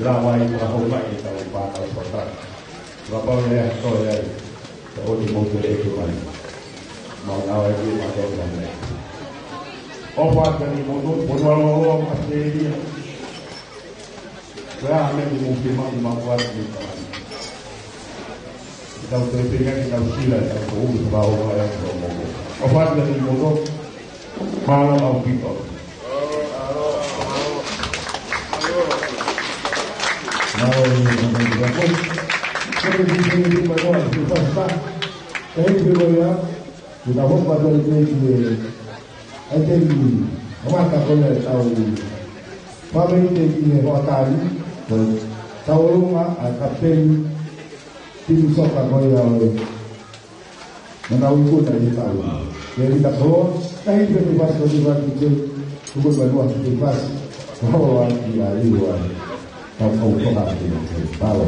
lava ai fakahou mai ʻetau fānau faka. Kapau ʻe toe ai, ka ʻoua te mou toe ʻeke mai. Mau ngāue ki he mātou mai. ʻOfa atu kiate kimoutolu, fonua lōloa mo ʻAositelēlia. Ko e hā e meʻa ʻoku mou fiemaʻu ke maʻu atu mei Tamai? Ke tau toe pehē ki he Nuʻu Sila, ke tau toe ʻulu fakaʻofa atu ki he moʻui. ʻOfa atu kiate kimoutolu, mālō ʻaupito. Mālō, mālō, mālō. Mālō, mālō. Ke tau hoko atu ai pē ki he ʻaiteni, ʻo mata ko ē ʻetau fāmili ki he hoʻatā ni, ko e tauʻolunga ʻa e kapiteni timi soka ko ia ʻo e Manukau Ikuna ʻi he taʻu. Ke rita ko, kahi pē ke fasi ko ni vaki ke, tuku ka lua ke fasi, ko holo atu ia liu ai. Tau kau toka atu, mālō.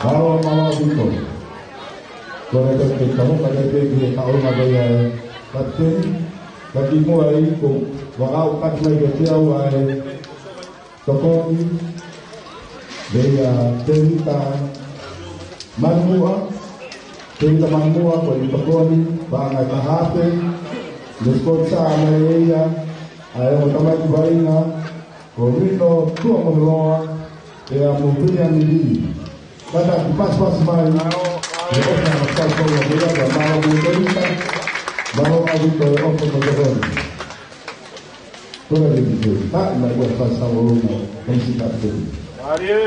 Mālō, mālō ʻaupito. Ko e taha ke tau ka te ke ki he kaʻo ma vai ai. Kapiteni, ka kimuʻa ai ko e vaka o kati mai ke te au ai. Tokoni, meia Tevita Manuʻa, Tevita Manuʻa, ko e tokoni, paʻanga ʻe taha afe, ne sponsor mai ʻe ia, ʻa e ongo tamaiki vaʻinga, ko Rino Tuʻamoheloa, pea mo Viliami Lī. Kātaki pasipasi mai, e ofa na pasipasi mai, meia, ka mālō mo Tevita, mālō ʻaupito e ofa mo e tokoni. Kole ke te taʻi mai ua fai sa ua luma, ʻo si kapiteni. Mālie.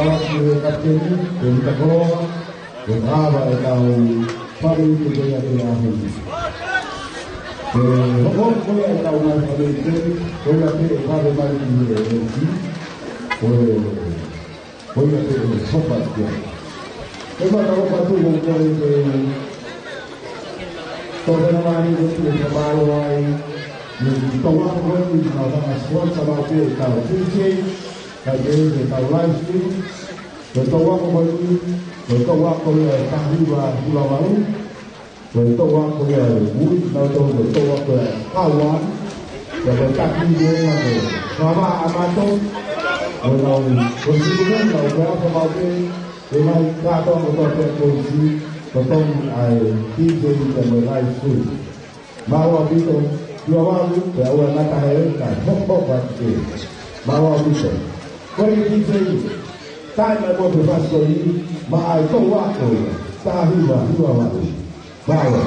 Kapiteni, ko e Mita Koloa, ko e ʻava ʻetau fale uike ko ia ki he ʻaho ni. Ko e hoko ko ia ʻetau ngaahi fale uike, ko ia pē ʻe fale mai ki he ʻEiki, ko e, ko ia pē ʻe sopa ki ai. Ko e fakatapu atu ko e, ko e, ko e fenamani ko e fakamālō ai, mo e tau ako ko e, mo e tau ako ko e, mo e tau D J, kae pehē ki he tau live stream, ko e tau ako ko eni, ko e tau ako ia ʻe taha hiva hiva valu, ko e tau ako ia ʻe ui, nau tau ko e tau ako ia ʻe kaua, ia ko e taki ia ko e kava ʻa mautolu, ko e nau, ko e siku nau, ko e ako mau ke, ko e nau kātoa ko e tau ako ko e si, ko e tau ai D J ia mo e live stream. Mālō ʻaupito, ua valu, pea ua ngata he, ka hoko atu ke. Mālō ʻaupito. Ko e kiʻi taimi mai mo e fasi ko eni, maʻa e tau ako, taha hiva hiva valu. Mālō.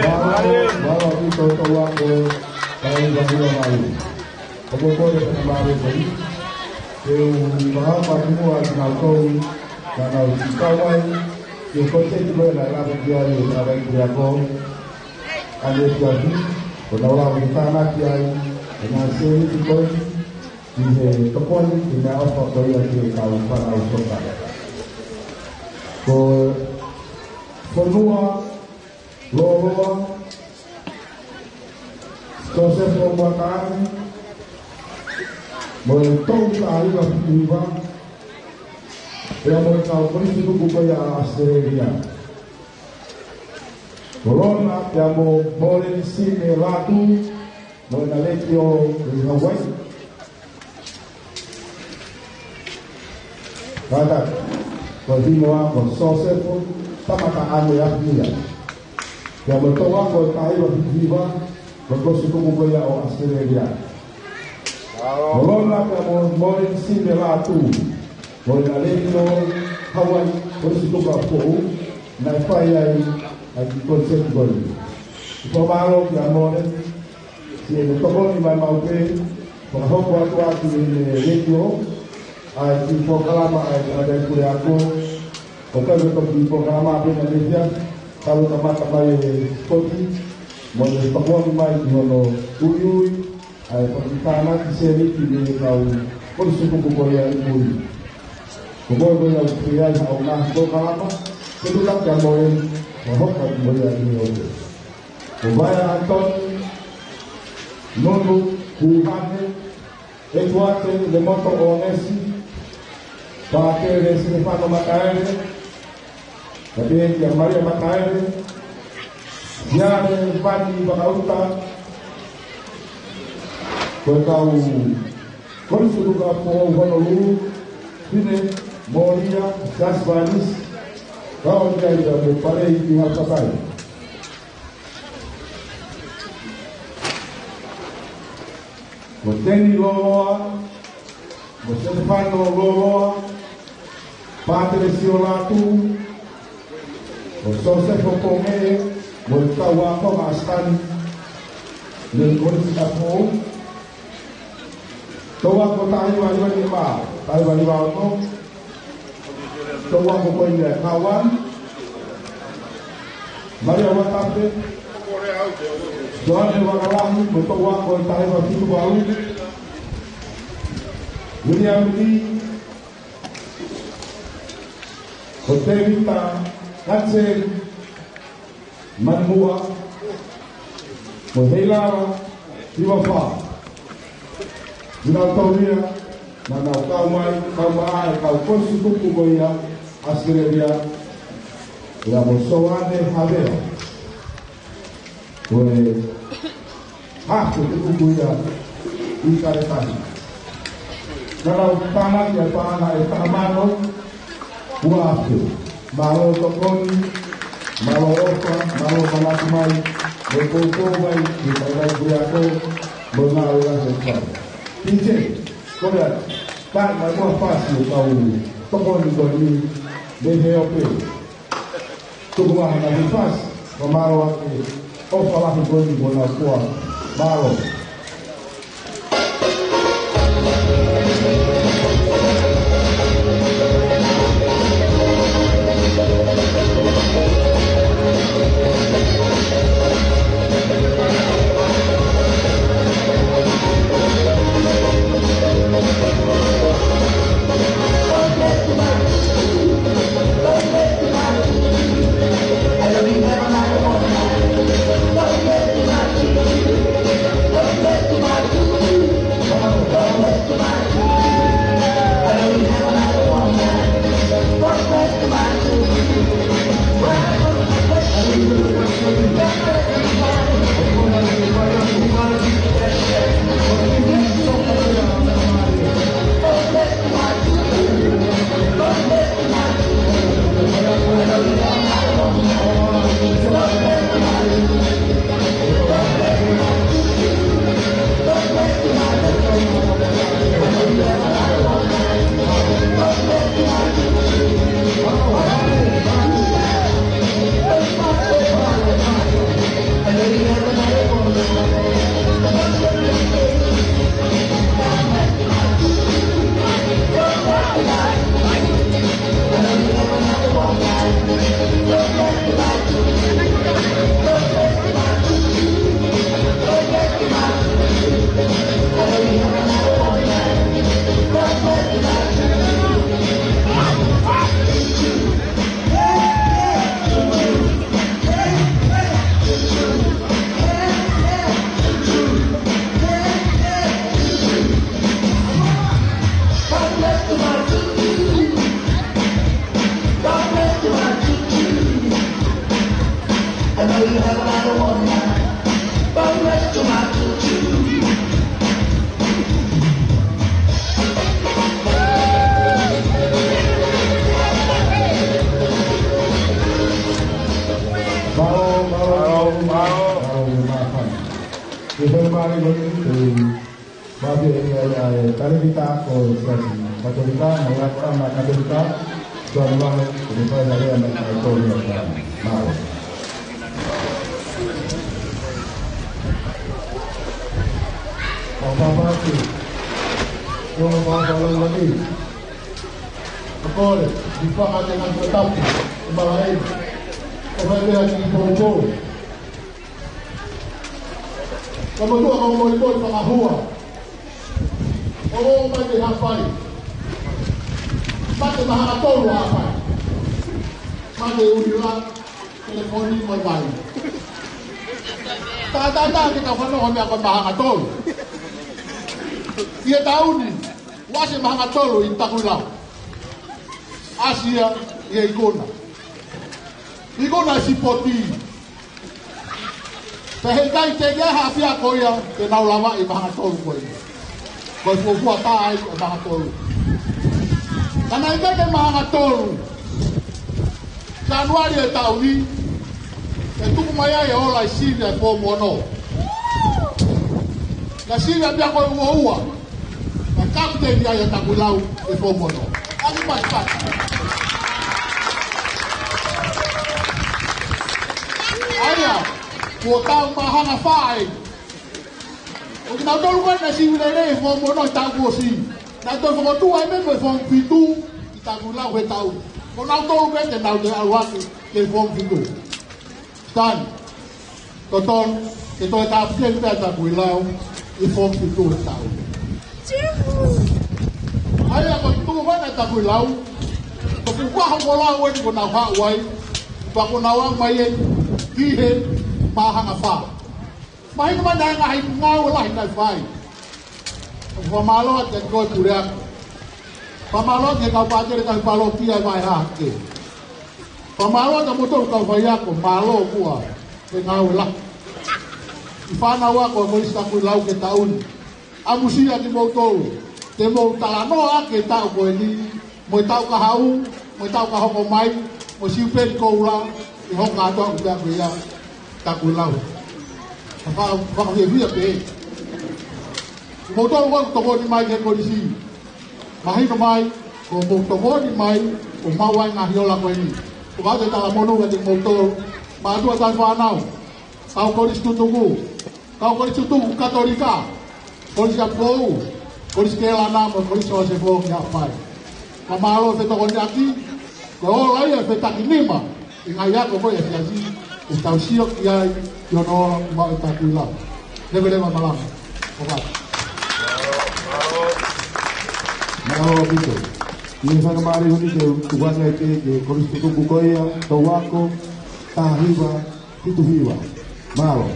Mālō, mālō ʻaupito tau ako, tau ako mai. ʻOku ou kole ke mālō mai. Ke u maha mātuku atu nautolu, ka nau ti kau ai, ke ko te tu la la ki ai, la la ki ako. Ka le ti ahi, ko nau la ki tānaki ai, e ngaahi sēniti ko eni, ʻi he tokoni, ʻi he ʻofa ko ia ki he kau fānau soka. Ko e fonua, Loloa, Joseph Moakane, mo e Tau Taʻaliva Fitihiva, pea mo e kau kolisi tuku ko ia ʻa ʻAositelēlia. Ko Lona, pea mo Moleni Sime Lātū, mo ʻena letiō ʻi Hauaiʻi. Kātaki, ko e hingoa ko Sosefo Tamataʻane Afia. Pea mo e Tau Ako ʻe taha hiva fitihiva, mo e kolisi tuku ko ia ʻo ʻAositelēlia. Ko Lona pea mo Moleni Sime Lātū, mo ʻena letiō Hauaiʻi, kolisi tuku ʻa Foʻou, naʻe fai ai ʻa e kiʻi konisēti ko eni. Fakamālō kia Moleni, siʻene tokoni maumau pē, Fakahoko atu ʻaki ʻe he letiō ʻa e kiʻi polokalama ʻa e Tangataʻeiki Puleako. ʻOku ʻikai ko e kiʻi polokalama pē naʻe fai, ka ʻoku kamata mai e sipoti, mo e pakuangi mai ki hono uiui ʻa e paki tānaki sēniti mei he kau kolisi kupu ko ia ʻi muli. Ko koe ko ia ʻoku fai ai haʻo ngaahi polokalama, ke tuʻu hake ʻa moe, mo hoka ki mo ia ʻi he ope. Ko Vaea Antoni, Nonu Kuhane, ʻEtuate Lemoto ʻOnesi, Pātele Silefano Mataele, pea pehē kia Malia Mataele, Siale Vani Vakauta, ko e kau kolisi kupu ʻa Honolulu, Fine Molia, Jaspanis, kau kia ia mo Palei ki Hausakai. Ko Teni Loloa, mo Setefano Loloa, Pātele Siolatu, ko Sosefo Ponge, mo e kau ako ʻa Sitani, le Kolisi ʻa Pou, Touako taha hiva hiva nima, taha hiva hiva ono, Touako ko ia ʻe Kauan, Malia Vatafe, Soane Vakalahi, mo Touako taha hiva fitu valu, William Lee, ko Tevita Katseli, Manimua, mo Heilala, Hiva Fā. Ina tau ia, naʻa nau kau mai, kau mai, kau kolisi kupu ko ia, ʻAositelēlia, ia mo Soane Havea. Ko e hafe kupu ia, ʻi Kaletahi. Naʻa nau tānaki ʻa e paʻanga ʻe taha mano, ua afe. Mālō tokoni, mālō ʻofa, mālō manatu mai, mo e poupou mai, ki he Tangataʻeiki Puleako, mo e ngāue lahi ʻoku fai. P J, kole atu, taʻe mai muʻa fasi ʻo kau tokoni ko eni, mei he ope. Tuku mai ha ngaahi fasi, mo mālō ake, ʻofa lahi ko eni mo nau koa, mālō. Mālō, mālō, mālō, mālō, mālō, mālō. Ke fai mai ko e, ke fai mai ʻa e, ʻa e, Kalevita ko e Siasi Katolika, mo e Katolika, Tuanu Vale, ko e fai mai ʻa e, ʻa e, Mālō. ʻO pāpā ki. Ko e māfana lelei. Ko e kole, ʻi he fakaʻatā ʻa e ngaahi fakatapu, ʻe malaʻe. ʻO fai lea ki he poupou. Ka mo tua ka mo i koi fakahua. ʻO ʻomai ki Haʻapai. Mate mahangatolu Haʻapai. Mate uila, telefoni mo e vai. Taʻataʻa ke ka fanongo meʻa ko e mahangatolu. ʻI he taʻu ni, ʻosi e mahangatolu ʻi Takuilau. ʻAsi ia ʻi he ikuna. Ikuna sipoti. Pea heʻikai ke ʻi ai ha ʻapiako ia ke nau lavaʻi e mahangatolu ko eni. Ko e fuofua tā ai e mahangatolu. Ka naʻe ʻikai ke mahangatolu Sānuali e taʻu ni, ʻe tuku mai ai e ola ʻi Sivi ʻa e foomu ono. Naʻe sivi ʻapiako ʻe uaua. Naʻe kapiteni ai ʻa Takuilau e foomu ono. ʻAki pasipasi. ʻA ia, kuo tau māhanga fā ai. ʻO kinautolu ko ē naʻe sivi lelei e foomu ono he taʻu kuo ʻosi. Naʻe toe fokotuʻu ai pē mo e foomu fitu ʻi Takuilau he taʻu. Ko nautolu pē te nau toe ʻalu atu ki he foomu fitu. Stan, totonu, ke toe kapiteni pē ʻa Takuilau ʻi he foomu fitu he taʻu. ʻA ia ko e tuʻu mai ʻa Takuilau, ko e fuofua hokolau eni kuo nau haʻu ai, pea kuo nau aʻu mai eni ki he māhanga fā. Mahino mai naʻe ngaahi ngāue lahi naʻe fai. ʻOku fakamālō atu kiate koe Puleako. Fakamālō atu ki he kau pātele kau pālokia ʻi Vaehā Hake. Fakamālō atu kimoutolu kau faiako, mālō muʻa he ngāue lahi. ʻI he fānau ako ʻa e Kolisi Takuilau ki he taʻu ni. ʻAmusia kimoutolu. Te mou talanoa ʻaki e taʻu ko eni. Mo e taʻu ka haʻu, mo e taʻu ka hoko mai, mo e siupeli koula, ʻe hoko atu ʻa e ʻapiako ia, Takuilau. Ka fa-, fakafiefia pē. Kimoutolu ʻoku tokoni mai ki he kolisi. Mahino mai, kuo mou tokoni mai, ʻo maʻu ai e ngaahi ola ko eni. ʻOku ou talamonū kiate kimoutolu, mātuʻa taʻefānau, kau kolisi tutuku, kau kolisi tutuku Katolika, Kolisi ʻApifoʻou, Kolisi Kelana mo Kolisi Siosefa ʻi Haʻapai. Ka mālō e fetokoniʻaki, ko e ola ia e fetakinima ʻi he ngaahi ako ko ē ʻa e siasi, ʻoku tau sio ki ai, ki hono ola ʻoku maʻu ʻe Takuilau. Leveleva malanga. ʻOfa atu. Mālō ʻaupito. ʻI he faingamālie ko eni ke u tuku ange ki he kolisi tutuku ko ia, Touako, taha hiva, fitu hiva. Mālō.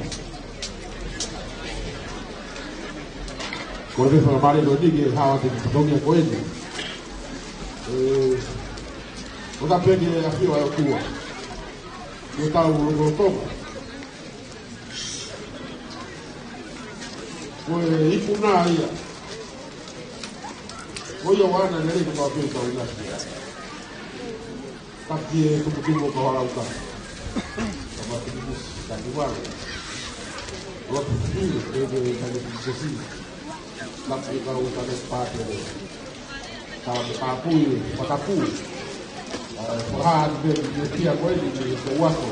Ko e faingamālie ko eni ke hao atu ki he fatongia ko eni. ʻE, ʻoku ou tui pē ke ʻafio ʻa e ʻOtua. Ke tau lotolotonga. Ko e ikuna ia. Ko ia ʻoku ʻamanaki lelei ke tau pē tau ina. Taki e tumutumu ʻo Kauhaʻa Lauka. Kama tumutumu, taki wale. Lotu tumutumu, ke ke taki tumutumu. Taki kau taki pātele. Kau me kāpui, matapu. ʻA, ko ha atu pē ki he pia ko eni, ki he Touako.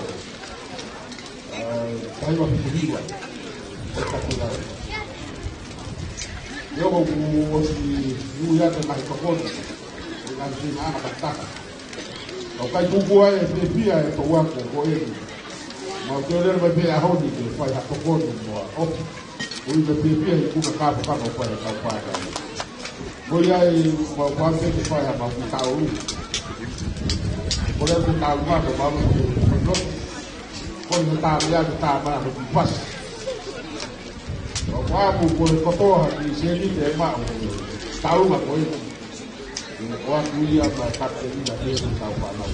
ʻA, taha hiva fitu hiva. Taki wale. Ia ʻoku ʻosi ui atu e ngaahi tokoni. E ngaahi fina ana kataka. ʻOku ʻikai tuku ai e fiefia e Touako ko eni. Mau toe lele mai pē ʻaho ni ke fai ha tokoni mo ha ʻofa. ʻOku ʻikai fiefia he ikuna kāfakafa ʻoku fai ʻe he kau pātele. Mo ia ʻi mau pātele ke fai ha mau ki taulu. Ko lea ke taulu mā, ko mau ke fai lotu. Ko e tāpea ke tāmana mo ki pasi. ʻOku ʻamu ko e kotoa ki sēniti ʻe maʻu. Taulu mā ko eni. ʻOatu ia ma kapiteni na pē ko e kau fānau.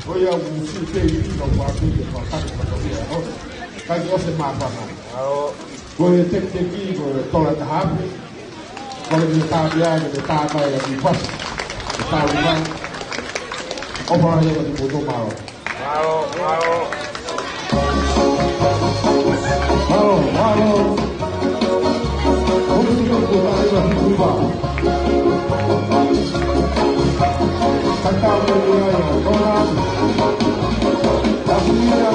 Ko ia ʻoku siʻi pē ʻi kau fānau ke fakakake fakavia hona. Kai ko se māfana. Ko e tekiteki ko e tola taha afe. Ko e tāpea ke tāmai ʻa ki pasi. Ke tāmai. ʻOfa lahi atu kiate kimoutolu, mālō. Mālō, mālō. Mālō, mālō. Hoki tiko ko e ʻai ʻa Hikupa. Kae tau mai ai ʻa Tonga. Tapuia.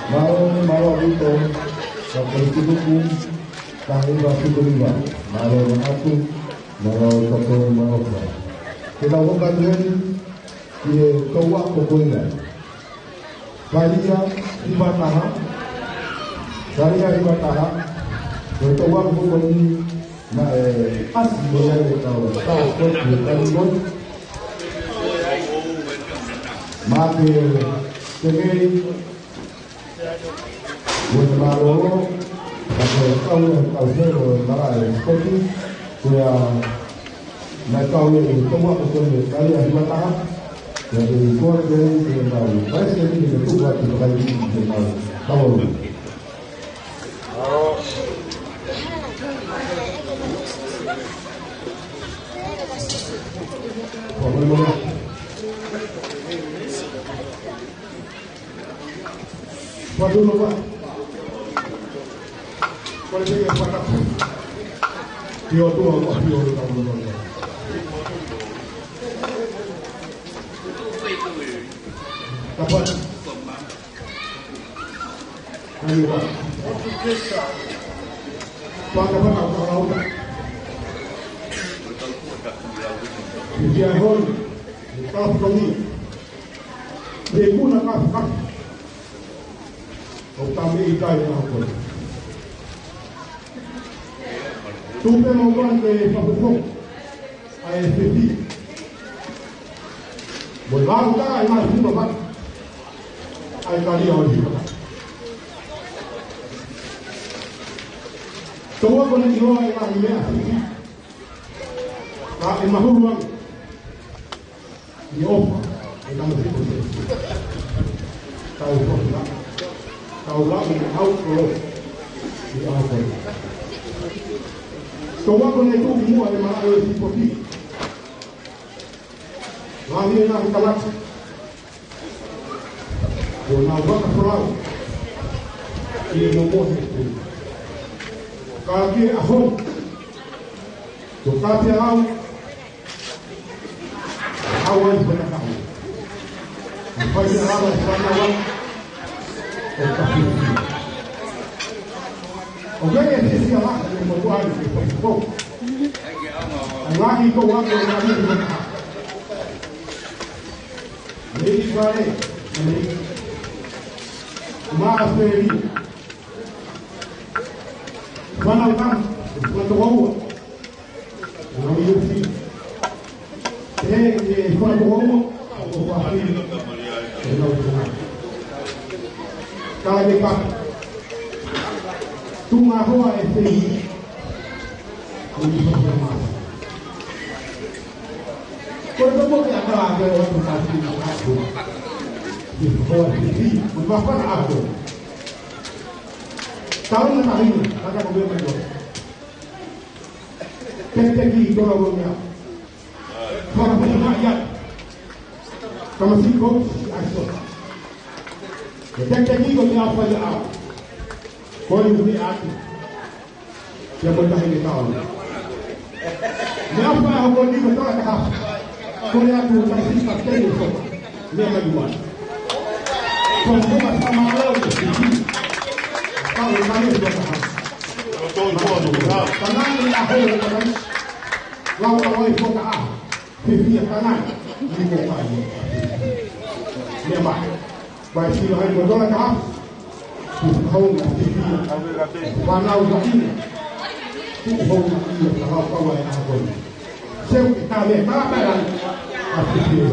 Mālō, mālō ʻaupito, ka ko e tuku, ka e va tuku ni va. Mālō ʻaupito, mālō ʻaupito, mālō ʻaupito. Ke tau hoko atu heni, ki he toʻu ako ko ia. Valia hiva taha. Valia hiva taha. Ko e toʻu ako ko eni, naʻe ʻasi mo ia e tau, tau ko e tau ko. Mate, tengei, Ko e mālōlō, ka ko e kau e kau hero e mara e sikoki, ko ia naʻe kau e toʻu ako ko eni, Valia hiva taha, ko ia ke i kore ke i ke mau, paise ni ke tuku atu ka i ke mau, kau. Kau. Fatu no wa. Kole te ke fata. Pio tu wa pio tu wa. Tapa. Ani wa. Fata fata fata. Ia hon. Tapa ni. Te kuna ka ka. ʻO ka me i kai na ko. Tupe mo kan ke papufo. ʻA e fefi. Mo lau ka ai na huma ba. ʻA e kali o huma ba. Toʻu ako ni ʻi hoa e na hime a fefi. Ka e mahulu ʻa. ʻI ʻofa, e tama fiko te. Tau fofila. Tau lau ʻi au kolo. ʻI au kolo. Toʻu ako ne tuʻu ki muʻa e mara e sipoki. Lani e na hikalati. Ko na waka folau. ʻI e momo he. Ka ki e aho. Ko ka pia au. Hawaii, Hawaii. Hawaii, Hawaii, Hawaii. ʻO ka pia. ʻO ka pia, pia, pia, pia, pia, pia, pia. ʻA e ngaahi ko wa, ko wa, ko wa. Nei vale, nei. Ma aferi. Fana utam, fana tokoua. Nau iofi. Te, te, fana tokoua. Ko fafiri. Te nau tuna. Kala ke ka. Tunga hoa e fei. Ko ni fana masa. Ko e tomo ke aka ake o tu kasi na kaku. Ni ko si si, mo ma fana ako. Tau na tahi, kata ko be mai. Tete ki tola ko nia. Fana fana ia. Kama si ko si ai so. Tete ki ko nia fa ia. Ko ni ni atu. Ia ko tahi ni tau. Meʻa fai ʻa ko ni ko tola ka. Ko ni atu ka si ka tele so. Meʻa mai ua. Ko ni ka sama lau ni si. Kau ka ni ko ka. Tanani a holo ka ni. Lau ka wai ko ka. Fifia tanani. Ni ko ka. Meʻa mai. Vai sila hai ko tola ka. Ku hau na fifia. Fānau ka ina. Ku hau na ia ka hau kawa e ako. Seu ki ka me ka ka la. A fifia.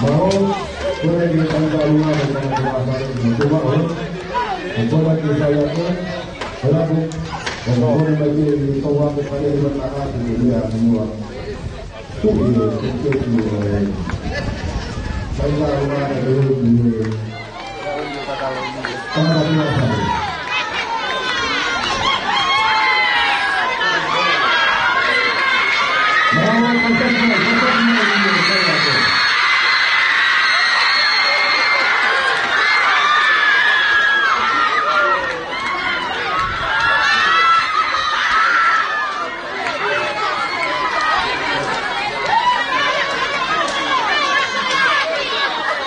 Mālō, kole ki he tangata ʻuluaki, tangata ʻuluaki, mo Tuʻa, ʻo kole ki he faiako, ʻo laku, ʻo kole mai ki he tauake pale ʻi Vataha, ki he lea ʻa Muʻa. Tuʻi ʻo ke ke tuʻi ʻo e. Tangata ʻuluaki, ke tuʻi ʻo e. Tangata ʻuluaki.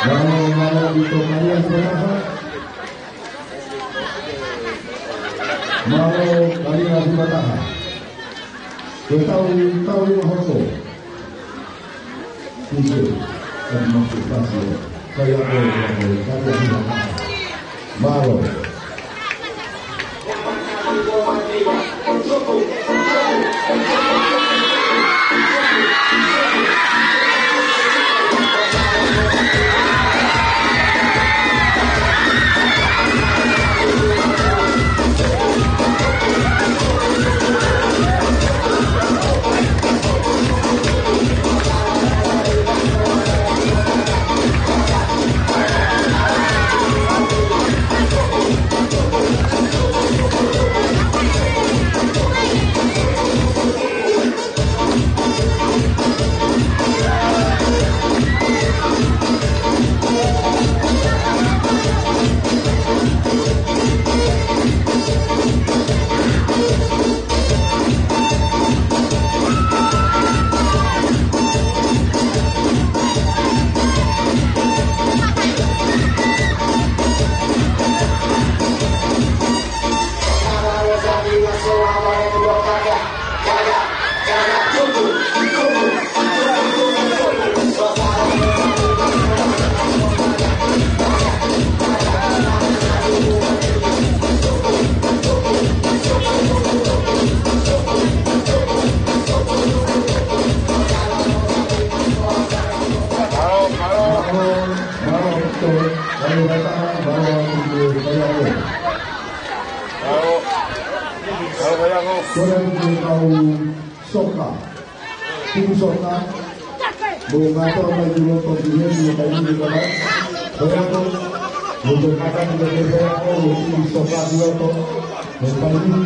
Mālō, mālō, ʻaupito, Malia Sivataha. Mālō, Malia Sivataha. Ko e tau, tau lima hoko. Thank you. Thank you, thank you. Kai a koe, kai a koe, kai a koe. Mālō. Mālō, mālō, mālō, mālō, mālō, mālō, mālō. Mālō. Mālō, mālō. Kole ki he kau soka. Timi soka. Mo kātoa mai ki loto ki heni mo kai ni mo kai. Faiako. Mo kātoa mai ki he faiako, mo timi soka ki loto. Mo kai ni.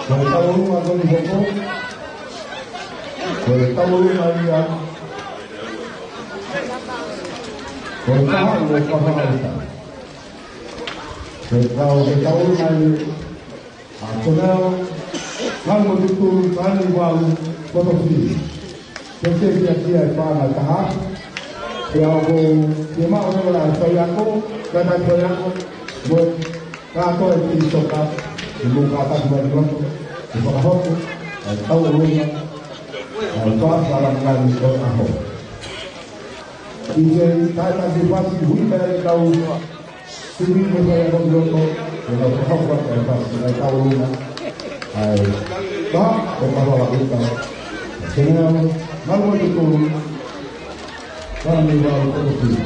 Mo tau ʻolunga ko eni hoko. Mo tau ʻolunga ia. Ko e taha, ko e taha, ko e taha. Ko e tau, ko e tau mai, ʻa Toneo, Ngalumoetutulu, Tahanivau, Potofili. Ko e tefia kia e paʻanga ʻe taha. Pea ʻoku, ke maʻu leva ʻa e faiako, kātaki faiako, mo e kātoa e timi soka, ʻi muʻa kātaki mai ki loto, ke fakahoko ʻa e tau ʻolunga, ʻa e fakafakalanga ni ʻo e ʻaho. ʻI he taʻetakimuʻa fasi, hui mai e kau timi mo e faiako ki loto, ke nau fakahoko atu e fasi, ʻa e tau ʻolunga, ʻa e, ka, ʻo Papa Lakuta, Senea, Ngalumoetutulu, Tahanivau, Potofili.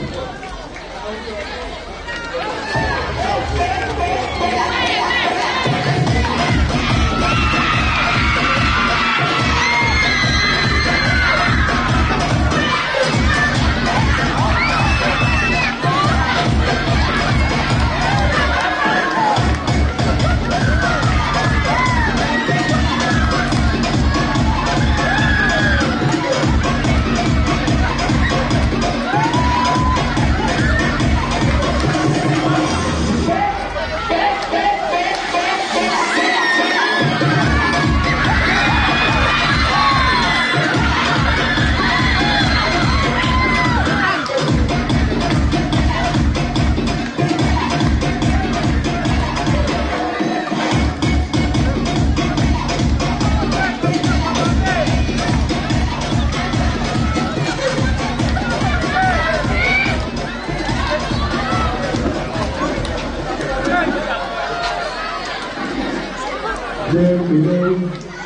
Leo, leo,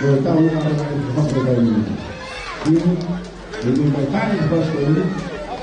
leo, tau na na na na na na. Leo, leo, leo, tau na na na na na.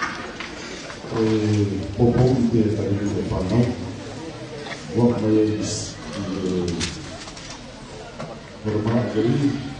ʻE, poupou ki he taimi ʻo e fānau. Ua mai ai ʻi he, ʻe, ʻe,